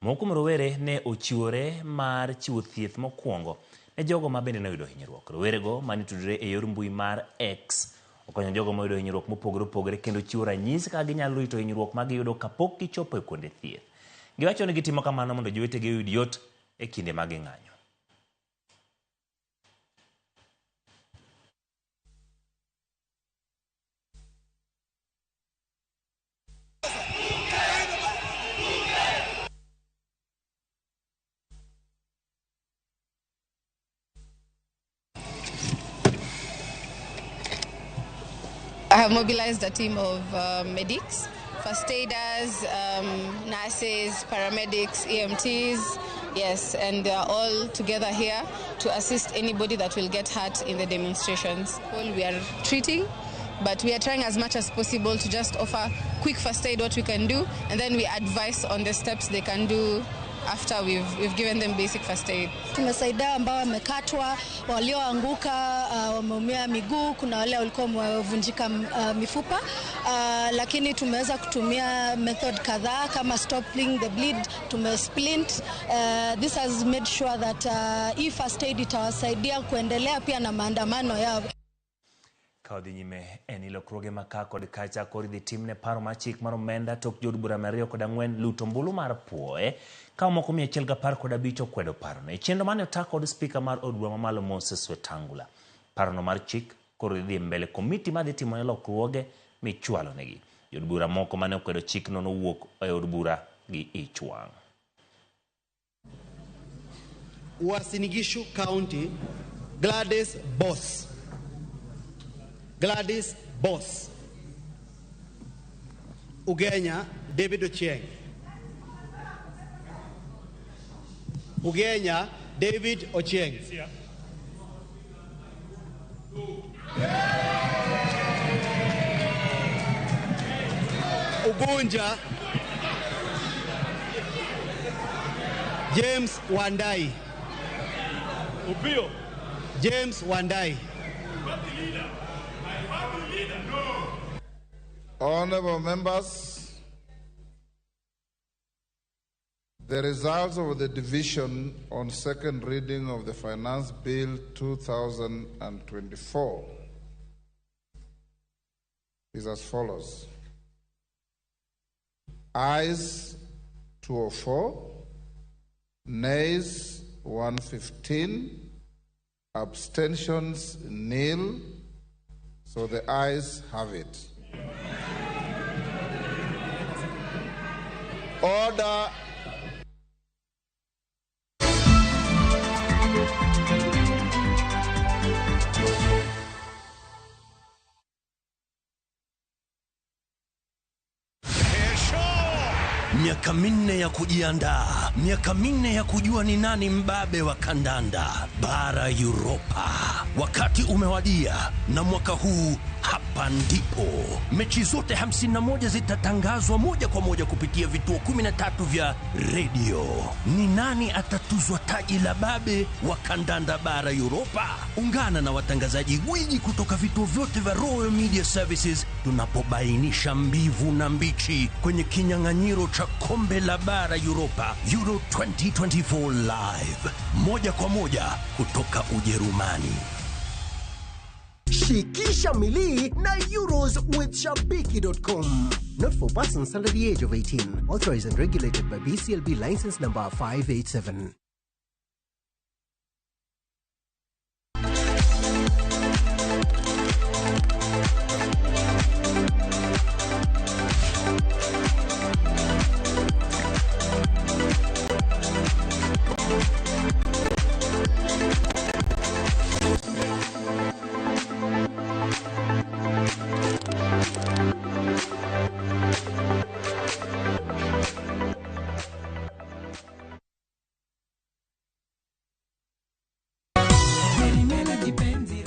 moko kuom rowere ne ochiwore mar chiwo thieth mokwongo ne jogo ma bende noyudo hinyruok. Rowerego mane tudore e yor mbui mar X okonyo jogo moyudo hinyruok mopogore opogore kendo chiwo ranyisi kaka ginyalo rito hinyruok ma giyudo kapok gichopo e kuonde thieth. Giwacho ni gitimo kamano mondo jowetegi oyud yot e kinde ma ging'anyo. I have mobilized a team of medics, first aiders, nurses, paramedics, EMTs, yes, and they are all together here to assist anybody that will get hurt in the demonstrations. Well, we are treating, but we are trying as much as possible to just offer quick first aid, what we can do, and then we advise on the steps they can do after we've given them basic first aid. Tumesaidia ambao wamekatwa, walioanguka, wameumia miguu, kuna wale walikuwa wamevunjika mifupa, lakini tumeweza kutumia method kadhaa kama stopping the bleed, tumesplint. This has made sure that hii first aid itawasaidia kuendelea pia na maandamano yao. Ka odhi nyime en ni lokruoge ma ka kod kacha koro idhi timne paro mar chik mar omenda tok jood bura 204 luto ombulu mar puoye ka moko 115 okwedo parono. E chenro mane ota kod spika mar od bura mamalo Moses Wetangula, parono mar chik koro idhi mbele komiti madhi timone lokruoge michwalo negi. Jood bura moko mane okwedo chikno nowuok e od bura gi ich wang'. Uasin Gishu County, Gladys Boss. Gladys Boss. Ugenya David Ochieng. Ugenya David Ochieng. Ugunja James Wandai. Upio James Wandai. Honorable members, the results of the division on second reading of the Finance Bill 2024 is as follows. Ayes 204, Nays 115, Abstentions nil. So the ayes have it. Order. Miaka 4 ya kujiandaa, miaka 4 ya kujua ni nani mbabe wa kandanda bara Europa. Wakati umewadia, na mwaka huu hapa ndipo mechi zote 51 zitatangazwa moja kwa moja kupitia vituo 13 vya redio. Ni nani atatuzwa taji la babe wa kandanda bara Europa? Ungana na watangazaji gwiji kutoka vituo vyote vya Royal Media Services tunapobainisha mbivu na mbichi kwenye kinyang'anyiro cha kombe la bara Europa Euro 2024 live moja kwa moja kutoka Ujerumani. Shikisha milii na Euros with Shabiki.com. Not for persons under the age of 18. Authorized and regulated by BCLB license number 587.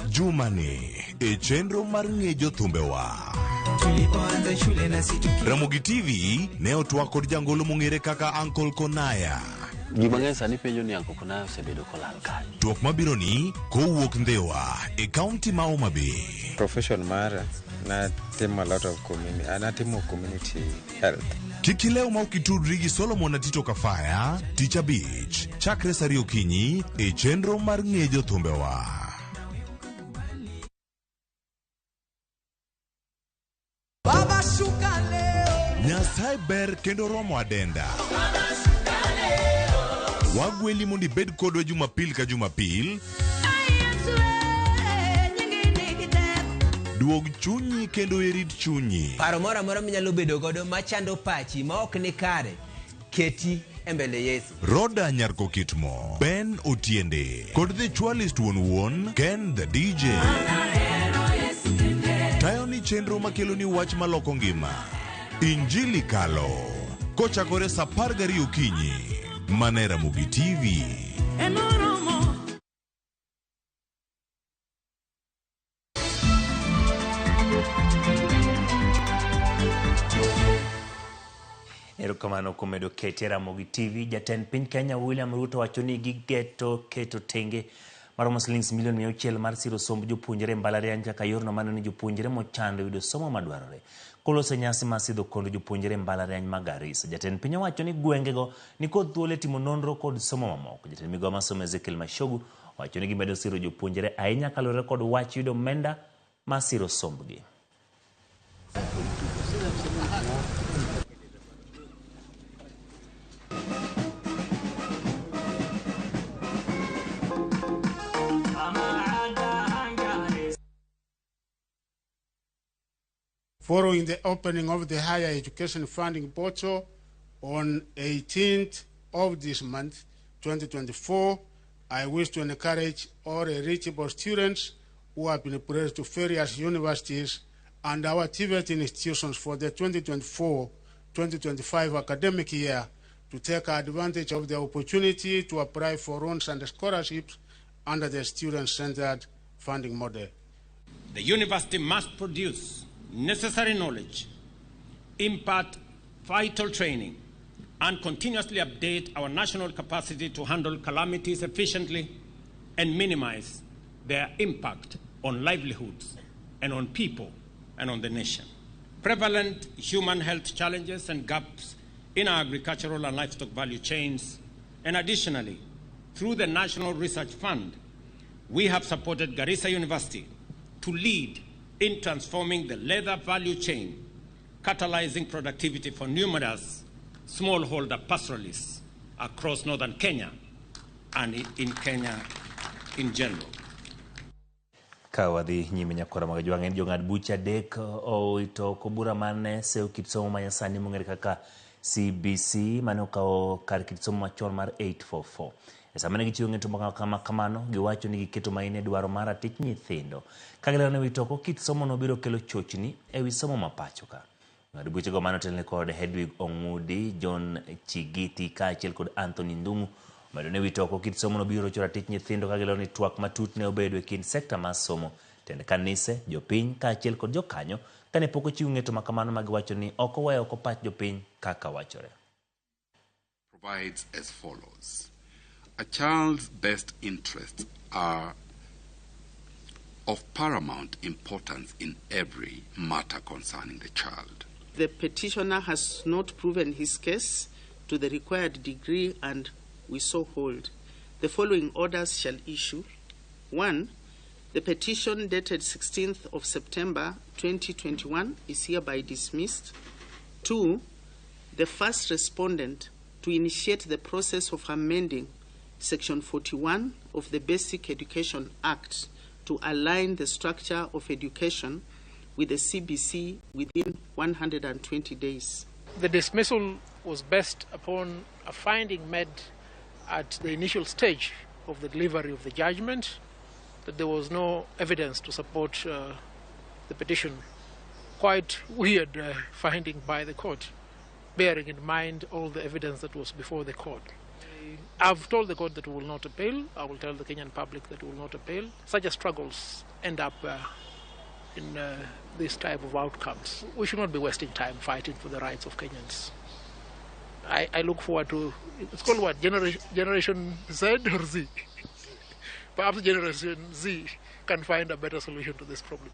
Jumani e chenro mar ng'e jothumbewa. Ramogi TV ne otwak kod jangolo mong'ere kaka Uncle Konaya. Ji mang'eny sani penjo ni Uncle Konaya osebedo kolal kanye. Twak mabiro ni kowuok Ndhiwa e kaunti ma Homa Bay. Profession mara natimo a lot of community, natimo community health. Kik ilew ma ok itudri gi Solomon Atito Kafaya tich abich chakre saa ariyo okinyi e chenro mar ng'e jothumbewa. Baba shuka leo. Nyasaye ber kendo romo adenda. Wagweli mondo ibed kodwa Jumapil ka Jumapil. Duog chunyi kendo irit chunyi. Paro moro amora minyalo bedo godo machando pachi ma ok ni kare, keti e mbele Yesu. Roda Nyarko Kitmo, Ben Otiende, kod The Chwalist wuon wuon, Ken the DJ. Tayo ni chenro makelo ni wach maloko ngima. Injili Kalo. Kochakore saa 12 okinyi. Mana e Ramogi TV. Erokamano kuom medo kete Ramogi TV. Jatend piny Kenya William Ruto wacho ni gigeto keto tenge maromo silings milion 600 mar siro somb jopuonjre e mbalariany kaka yorno maneno ni jopuonjre mochando yudo somo madwarore. Koloso nyasi mar sidho kondo jopuonjre e mbalariany ma Garissa. Jatend piny owacho ni gwengego nikod thuolo e timo nonro kod somo mamoko. Jatend migao mar somo Ezekiel Machogu owacho ni gimedo siro jopuonjre ahinya kaluwore kod wach yudo omenda mar siro sombgi. Following the opening of the Higher Education Funding Portal on 18th of this month, 2024, I wish to encourage all eligible students who have been placed to various universities and our TVET institutions for the 2024-2025 academic year to take advantage of the opportunity to apply for loans and scholarships under the student-centered funding model. The university must produce necessary knowledge, impart vital training, and continuously update our national capacity to handle calamities efficiently and minimize their impact on livelihoods and on people and on the nation. Prevalent human health challenges and gaps in our agricultural and livestock value chains, and additionally, through the National Research Fund, we have supported Garissa University to lead in transforming the leather value chain, catalyzing productivity for numerous smallholder pastoralists across northern Kenya and in Kenya in general. Ka wadhi nyime nyakwara mag Jwang' en jong'ad buche adek owito oko bura mane seyo kit somo ma nyasani mong'ere kaka CBC mane okawo kar kit somo machon mar 844. E sama ne gichiwo ng'eto ma kamano, giwacho ni giketo maino e dwaro mar ratich nyithindo. Ka gilero ni wito oko kit somono biro kelo chochni e wi somo ma pacho ka. Jong'ad buchego mane otelne kod Hedwig Ong'udi, John Chigiti kaachiel kod Anthony Ndung'u omedo ni wito oko kit somono biro rocho ratich nyithindo ka gilero ni twak matut ne obedo e kind sekta mar somo, tend kanise, jopiny kaachiel kod jokanyo kane pok ochiw ng'eto ma kamano ma giwacho ni ok oweyo oko pach jopiny kaka wachore. Provides as follows. A child's best interests are of paramount importance in every matter concerning the child. The petitioner has not proven his case to the required degree, and we so hold. The following orders shall issue. 1. The petition dated 16th of September 2021 is hereby dismissed. 2. The first respondent to initiate the process of amending Section 41 of the Basic Education Act to align the structure of education with the CBC within 120 days. The dismissal was based upon a finding made at the initial stage of the delivery of the judgment that there was no evidence to support the petition. Quite weird finding by the court, bearing in mind all the evidence that was before the court. I've told the court that we will not appeal. I will tell the Kenyan public that we will not appeal. Such struggles end up in this type of outcomes. We should not be wasting time fighting for the rights of Kenyans. I look forward to, it's called what, Generation Z or Z? Perhaps Generation Z can find a better solution to this problem.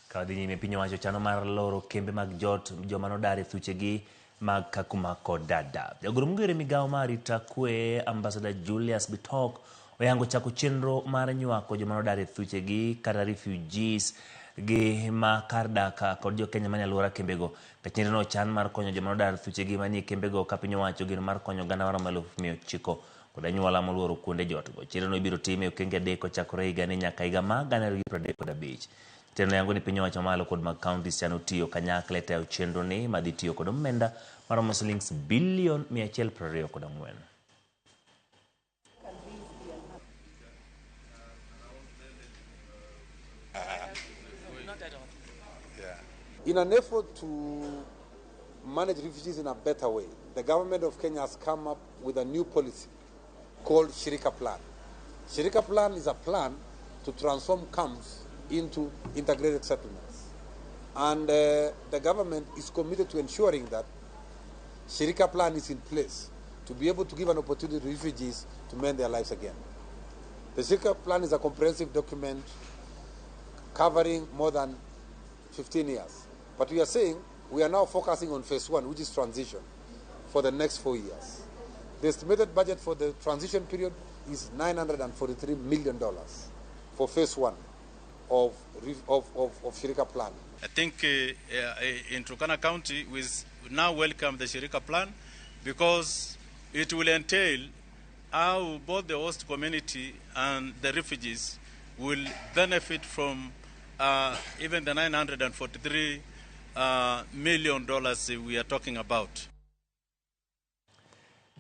Ka wadhi nyime piny owacho chano mar loro kembe mag jot joma nodar e thuchegi mag Kakuma kod Dadaab. Jagoro mong'ere migawo mar arita kwe Ambassador Julius Bitok oyango chako chenro mar nywako joma nodar e thuchegi kata refugees gi ma kar dak kod jokenya manie alwora kembego. Ka chenrono ochan mar konyo joma nodar thuchegi manie kembego ka piny owacho geno mar konyo oganda maromo 900,000 kod anyuola moluoro kuonde jotgo. Chenrono ibiro tim e okenge adek kochakore higani nyaka higa mar 2035. Chenro yango ni piny owacho mamalo kod mag counties chano tiyo kanyakla e tayo chenro ni madhi tiyo kod omenda maromo silings bilion 124. In an effort to manage refugees in a better way, the government of Kenya has come up with a new policy called Shirika Plan. Shirika Plan is a plan to transform camps into integrated settlements. And the government is committed to ensuring that Shirika Plan is in place to be able to give an opportunity to refugees to mend their lives again. The Shirika Plan is a comprehensive document covering more than 15 years. But we are saying we are now focusing on phase one, which is transition, for the next 4 years. The estimated budget for the transition period is $943 million for phase one of Shirika Plan. I think in Turkana County, we now welcome the Shirika Plan because it will entail how both the host community and the refugees will benefit from even the $943 million we are talking about.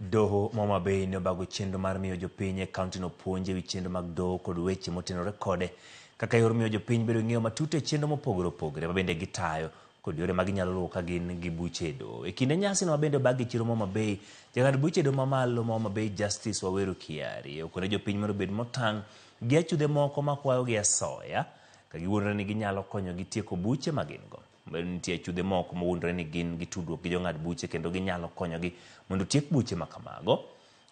Doho ma Homa Bay ne obago chenro mar miyo jopiny e kaontino puonj ewi chenro mag doho kod weche motenore kode kaka yor miyo jopiny bedo gi ng'eyo matut e chenro mopogore opogore ma bende gitayo kod yore ma ginyalo luwo ka gin gi buche e doho. E kinde nyasino ma bende obag e chiro ma Homa Bay, jang'ad buche e doho mamalo ma Homa Bay Justice Waweru Kiari okone jopiny mondo obed motang' gi achudhe moko makwayo gi asoya ka giwuondore ni ginyalo konyogi tieko buche ma gin go. Omedo ni nitie achudhe moko mowuondore ni gin gi tudruok gi jong'ad buche kendo ginyalo konyogi mondo otiek buche ma kamago.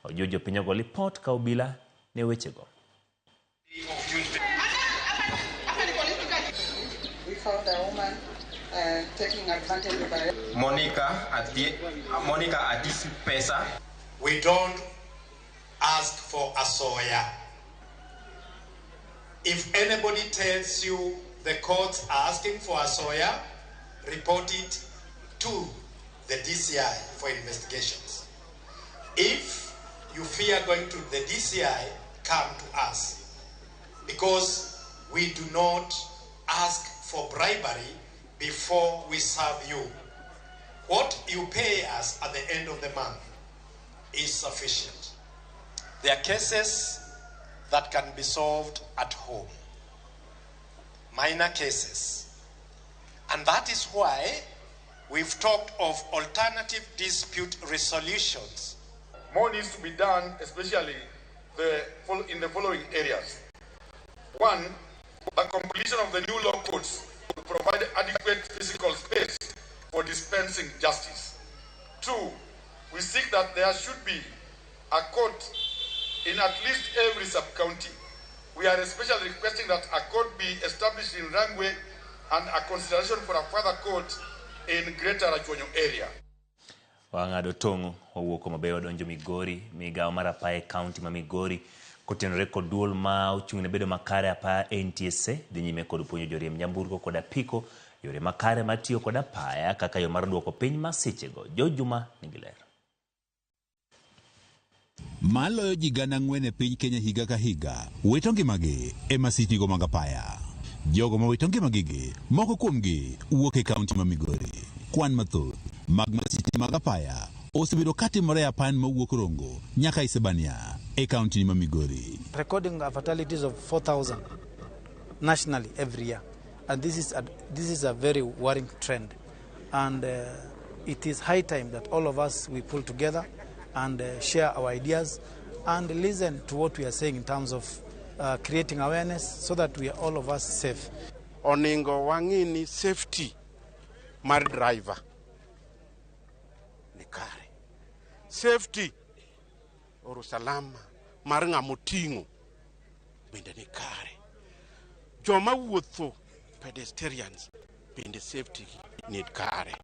Ojiwo jopiny ogo lipot ka obila ne wechego. We found a woman taking advantage of her. Monica Adisi Pesa. We don't ask for asoya. If anybody tells you the courts are asking for asoya, report it to the DCI for investigations. If you fear going to the DCI, come to us. Because We do not ask for bribery before we serve you. What you pay us at the end of the month is sufficient. There are cases that can be solved at home, minor cases. And that is why we've talked of alternative dispute resolutions. More needs to be done, especially in the following areas. 1, the completion of the new law codes to provide adequate physical space for dispensing justice. 2, we seek that there should be a court in at least every sub-county. We are especially requesting that a court be established in Rangwe and a consideration for a further court in Greater Rachuonyo area. Wang'ado tong' wawuok Homa Bay wadonjo Migori, migawo mar apaya e kaunti ma Migori kotenore kod duol ma ochung' ne bedo makare apaya NTSA dhi nyime kod puonjo joriemb nyamburko kod apiko yore makare mar tiyo kod apaya kaka yo mar duoko piny masichego. George Juma nigi ler. Maloyo ji 4,000 e piny Kenya higa ka higa wito ngimagi e masichego mag apaya. Jogo ma wito ngimagigi, moko kuomgi wuok e kaunti ma Migori. Kwan mathoth mag masiche mag apaya osebedo katimore e apaya mawuok Rongo nyaka Isebania e kaunti ma Migori. Recording fatalities of 4,000 nationally every year, and this is a very worrying trend, and it is high time that all of us we pull together and share our ideas and listen to what we are saying in terms of creating awareness so that we are all of us safe. Oningo wang'ini safety mar driver ni kare, safety or usalama mar ng'ama oting'o bende ni kare, joma wuotho pedestrians bende safety ni kare.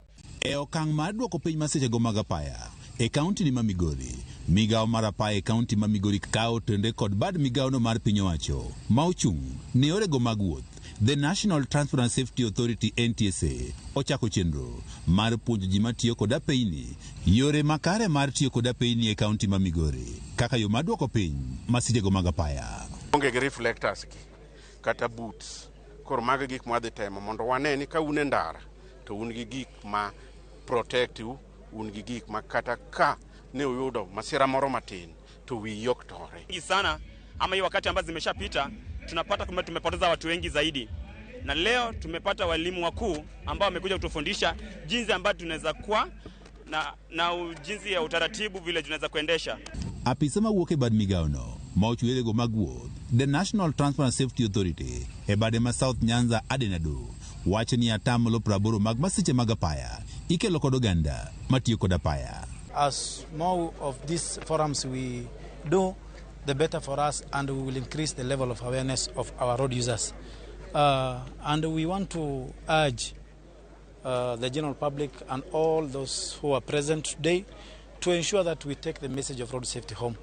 E okang' mar duoko piny masichego mag apaya e kaunti ni ma Migori, migawo mar apaya e kaunti ma Migori ka otende kod bad migawono mar piny owacho ma ochung' ne yorego mag wuoth, The National Transport and Safety Authority NTSA ochako chenro mar puonjo ji matiyo kod apeyni yore makare mar tiyo kod apeyni e kaunti ma Migori kaka yo mar duoko piny masichego mag apaya. Onge gi reflectors gi kata boots, koro mago gik mwadhi temo mondo wane ni ka un e ndara to un gi gik ma protect u, un gi gik ma kata ka ne uyudo masira moro matin to wiyi ok tore. Sana ama hiyo wakati ambazo zimeshapita tunapata kwamba tumepoteza watu wengi zaidi, na leo tumepata walimu wakuu ambao wamekuja kutufundisha jinsi ambavyo tunaweza kuwa na jinsi ya utaratibu vile tunaweza kuendesha. Apisa mawuok e bad migawono ma ochiwo yorego mag wuoth, The National Transport and Safety Authority e bade ma South Nyanza Adenado wacho ni 80% mag masiche mag apaya ikelo kod oganda matiyo kod apaya. As more of these forums we do, the better for us, and we will increase the level of awareness of our road users. And we want to urge the general public and all those who are present today to ensure that we take the message of road safety home.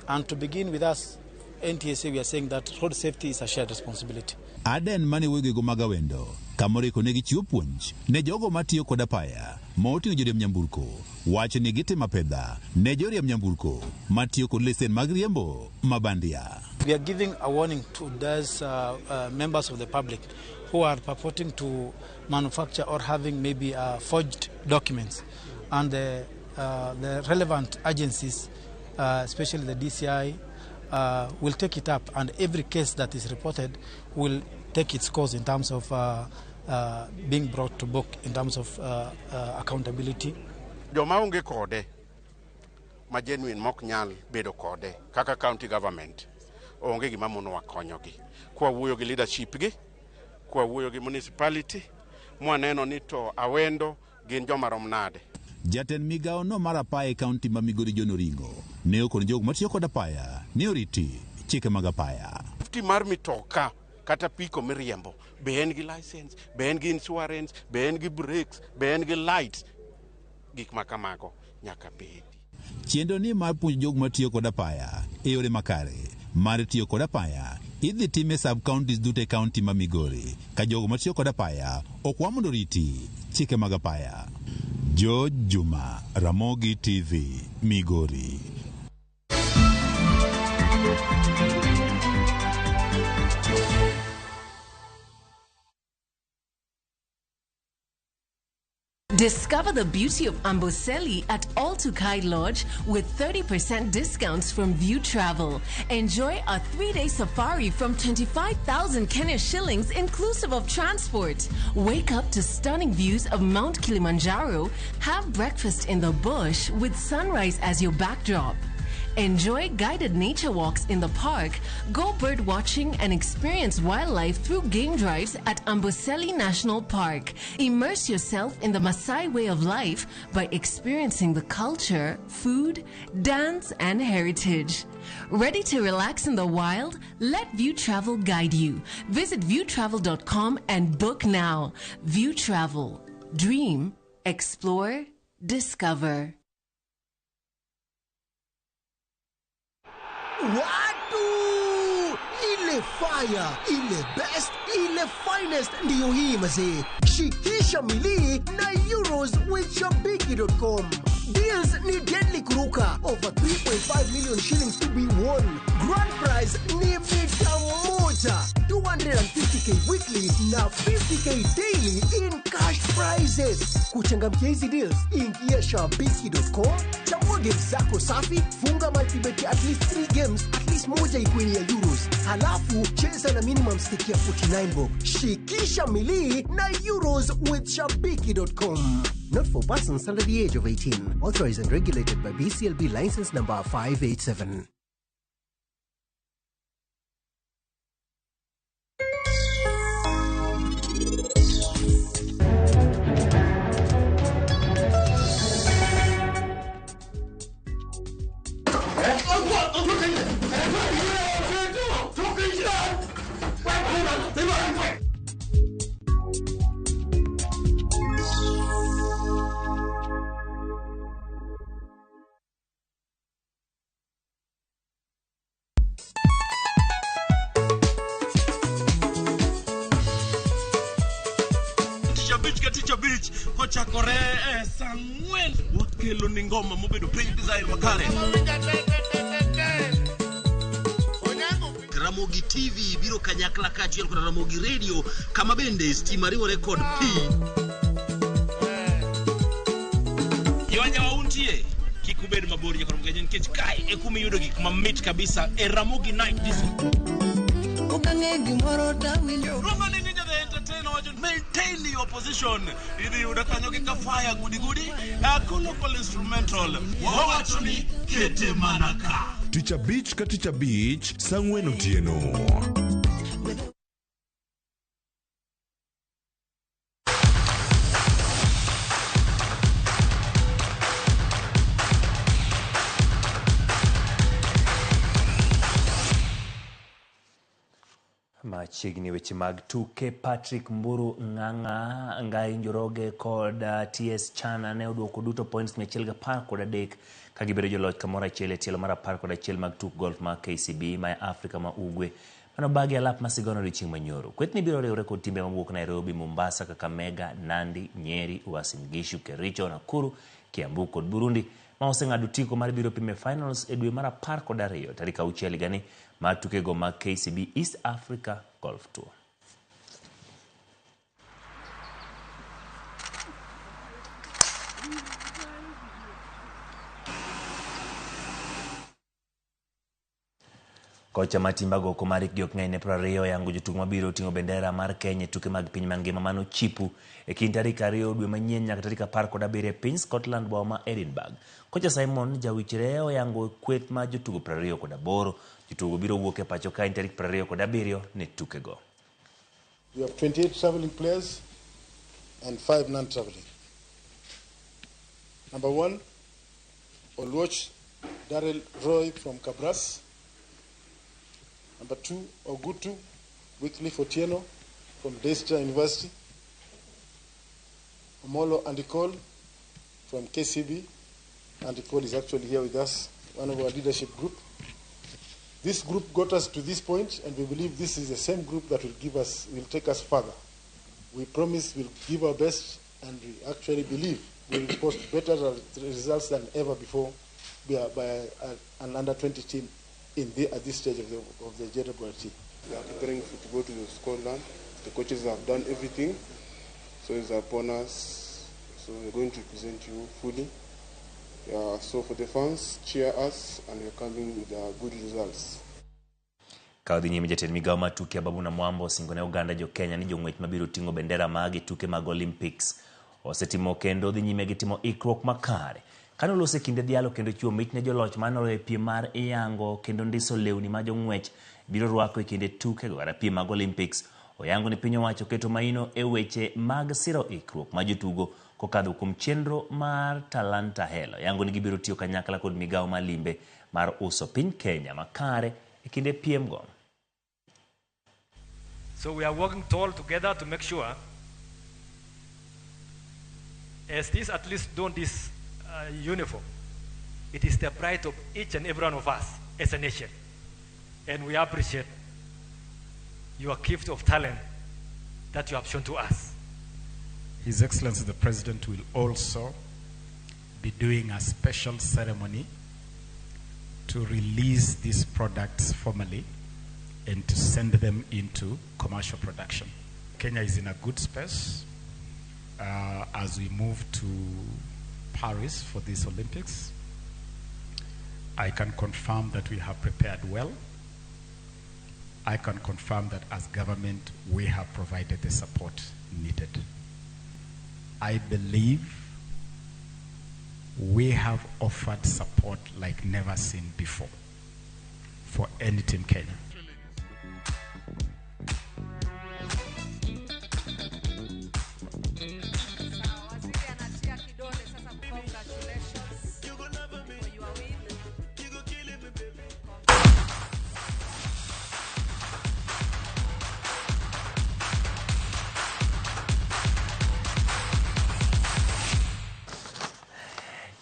And to begin with us, NTSA, we are saying that road safety is a shared responsibility. Aden mane wegego mag awendo kamoriko negi chiwo puonj ne jogo matiyo kod apaya ma oting'o joriemb nyamburko wacho ni gitimo apedha ne joriemb nyamburko matiyo kod lesen mag riembo mabandia. We are giving a warning to those members of the public who are purporting to manufacture or having maybe forged documents, and the relevant agencies, especially the DCI, will take it up, and every case that is reported will take its course in terms of being brought to book in terms of accountability. Joma onge kode ma genuine mok nyal bedo kode kaka county government onge gima mono wakonyogi. Kwa wuoyo gi leadership gi, kwa wuoyo gi municipality, mwaneno ni to awendo gin joma rom nade. Jatend migawo no mar apaya e kaunti ma Migori John Oringo ne okono jogo matiyo kod apaya ni oriti chike mag apaya. Safety mar mitoka kata piko miriembo, be en gi license, be en gi insurance, be en gi brakes, be en gi lights, gik ma kamago nyaka bedi. Chenro ni mar puonjo jogo matiyo kod apaya e yore makare mar tiyo kod apaya idhi time sub counties duto e kaunti ma Migori ka jogo matiyo kod apaya okwa mondo oriti chike mag apaya. George Juma, Ramogi TV, Migori. Discover the beauty of Amboseli at All Tukai Lodge with 30% discounts from View Travel. Enjoy a 3-day safari from 25,000 Kenya shillings inclusive of transport. Wake up to stunning views of Mount Kilimanjaro. Have breakfast in the bush with sunrise as your backdrop. Enjoy guided nature walks in the park, go bird watching and experience wildlife through game drives at Amboseli National Park. Immerse yourself in the Maasai way of life by experiencing the culture, food, dance and heritage. Ready to relax in the wild? Let View Travel guide you. Visit viewtravel.com and book now. View Travel. Dream, explore, discover. Watu! Ile fire, ile best, ile finest ndiyo hii mazee. Shikisha milii na Euros with Shabiki.com. Deals ni deadly kuruka. Over 3.5 million shillings to be won. Grand prize ni mita moja. 250k weekly na 50k daily in cash prizes. Kuchangamkia hizi deals, ingia Shabiki.com, chagua games zako safi, funga multibet at least 3 games, at least moja ikuwe ni ya Euros. Halafu cheza na minimum stake ya 49 bob. Shikisha milii na Euros with Shabiki.com. Not for persons under the age of 18. Authorized and regulated by BCLB license number 587. Kochakore sang'wen wakelo ni ngoma mobedo piny design makare. Ramogi TV biro kanyakla kaachiel kod Ramogi Radio kama bende stima riwore kod pi. Jowanja untie kik ubed mabor nyakoro mgenye nikech kae e kuma iyudo gik mamit kabisa e Ramogi Night Disco. Okang'e gimoro tawinjo. Roma ni ninja the entertainer wacho maintain your position. Idhi yudo kanyo gi kafaya gudi gudi. Local instrumental. Wawacho ni kete mana ka. Tich abich ka tich abich, saa ang'wen otieno. Machiegni weche mag tuke, Patrick Mburu Ng'ang'a, Ngai Njoroge kod TS Chana ne oduoko duto points 113 ka gibedo joloch kamoro achiel e tielo mar 11 mag tuk golf mag KCB ma Afrika ma Ugwe. Mano bagi alap masigono odiochieng' manyoro. Kwethni biro riwre kod timbe mawuok Nairobi, Mombasa, Kakamega, Nandi, Nyeri, Uasin Gishu, Kericho, Nakuru, Kiambu kod Burundi ma oseng'ado otiko mar biro pime finals e dwe mar 12 tarik 6 higani mar tukego mag KCB East Africa Golf Tour. Kocha mar timbe agoko mar hikgi ok ng'eny ne 20 oyango jotugo mabiro ting'o bendera mar Kenya e tuke mag piny mangima mano Chipu e kind tarik 2 dwe manyien nyaka tarik 17 e piny Scotland boma ma Edinburgh. Kocha Simon Jawichre oyango kweth mar jotugo 28. Jotugo biro wuok e pacho kae tarik 27 ne tukego. We have 28 traveling players and 5 non-traveling. Number 1, Oluoch Darrell Roy from Kabras. Number 2, Ogutu Wycliffe Otieno from Daystar University. Omolo Andikol from KCB. Andikol is actually here with us, one of our leadership group. This group got us to this point, and we believe this is the same group that will take us further. We promise we'll give our best, and we actually believe we will post better results than ever before by an under-20 team at this stage of the JWT. We are preparing to go to Scotland. The coaches have done everything, so it's upon us. So we're going to represent you fully. Yeah, so for the fans, cheer us, and we're coming with good results. Ka odhi nyime jatend migawo mar tuke Ababu Namwamba osingo ne oganda jo Kenya ni jong'wech mabiro ting'o bendera magi e tuke mag Olympics osetimo kendo dhi nyime gi timo ikruok makare. Kane oloso e kinde dhialo kendo chiwo mich ne joloch mane oloyo e piem mar yango kendo ndiso lewni ma jong'wech biro rwako e kinde tukego kata piem mag Olympics, oyango ni piny owacho keto maino e weche mag siro ikruok mar jotugo kokadho kuom chenro mar Talanta Hela. Oyango ni gibiro tiyo kanyakla kod migawo mar limbe mar uso piny Kenya makare e kinde piemgo. So we are working all together to make sure, as these athletes don this uniform, it is the pride of each and every one of us as a nation. And we appreciate your gift of talent that you have shown to us. His Excellency the President will also be doing a special ceremony to release these products formally and to send them into commercial production. Kenya is in a good space as we move to Paris for these Olympics. I can confirm that we have prepared well. I can confirm that as government, we have provided the support needed. I believe we have offered support like never seen before for any team Kenya.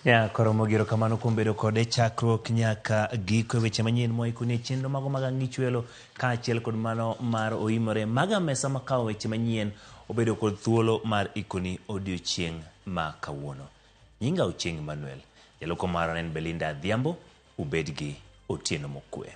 Ya koromo gi erokamano kuom bedo kode chakruok nyaka giko e weche manyien moikoni e chenro mago mag ang'ichwelo kaachiel kod mano mar oimore maga mesa makawo weche manyien obedo kod thuolo mar ikoni odiochieng' ma kawuono. Nyinga Ochieng' Emmanuel, jaloko mara en Belinda Adhiambo, ubed gi otieno mokwe.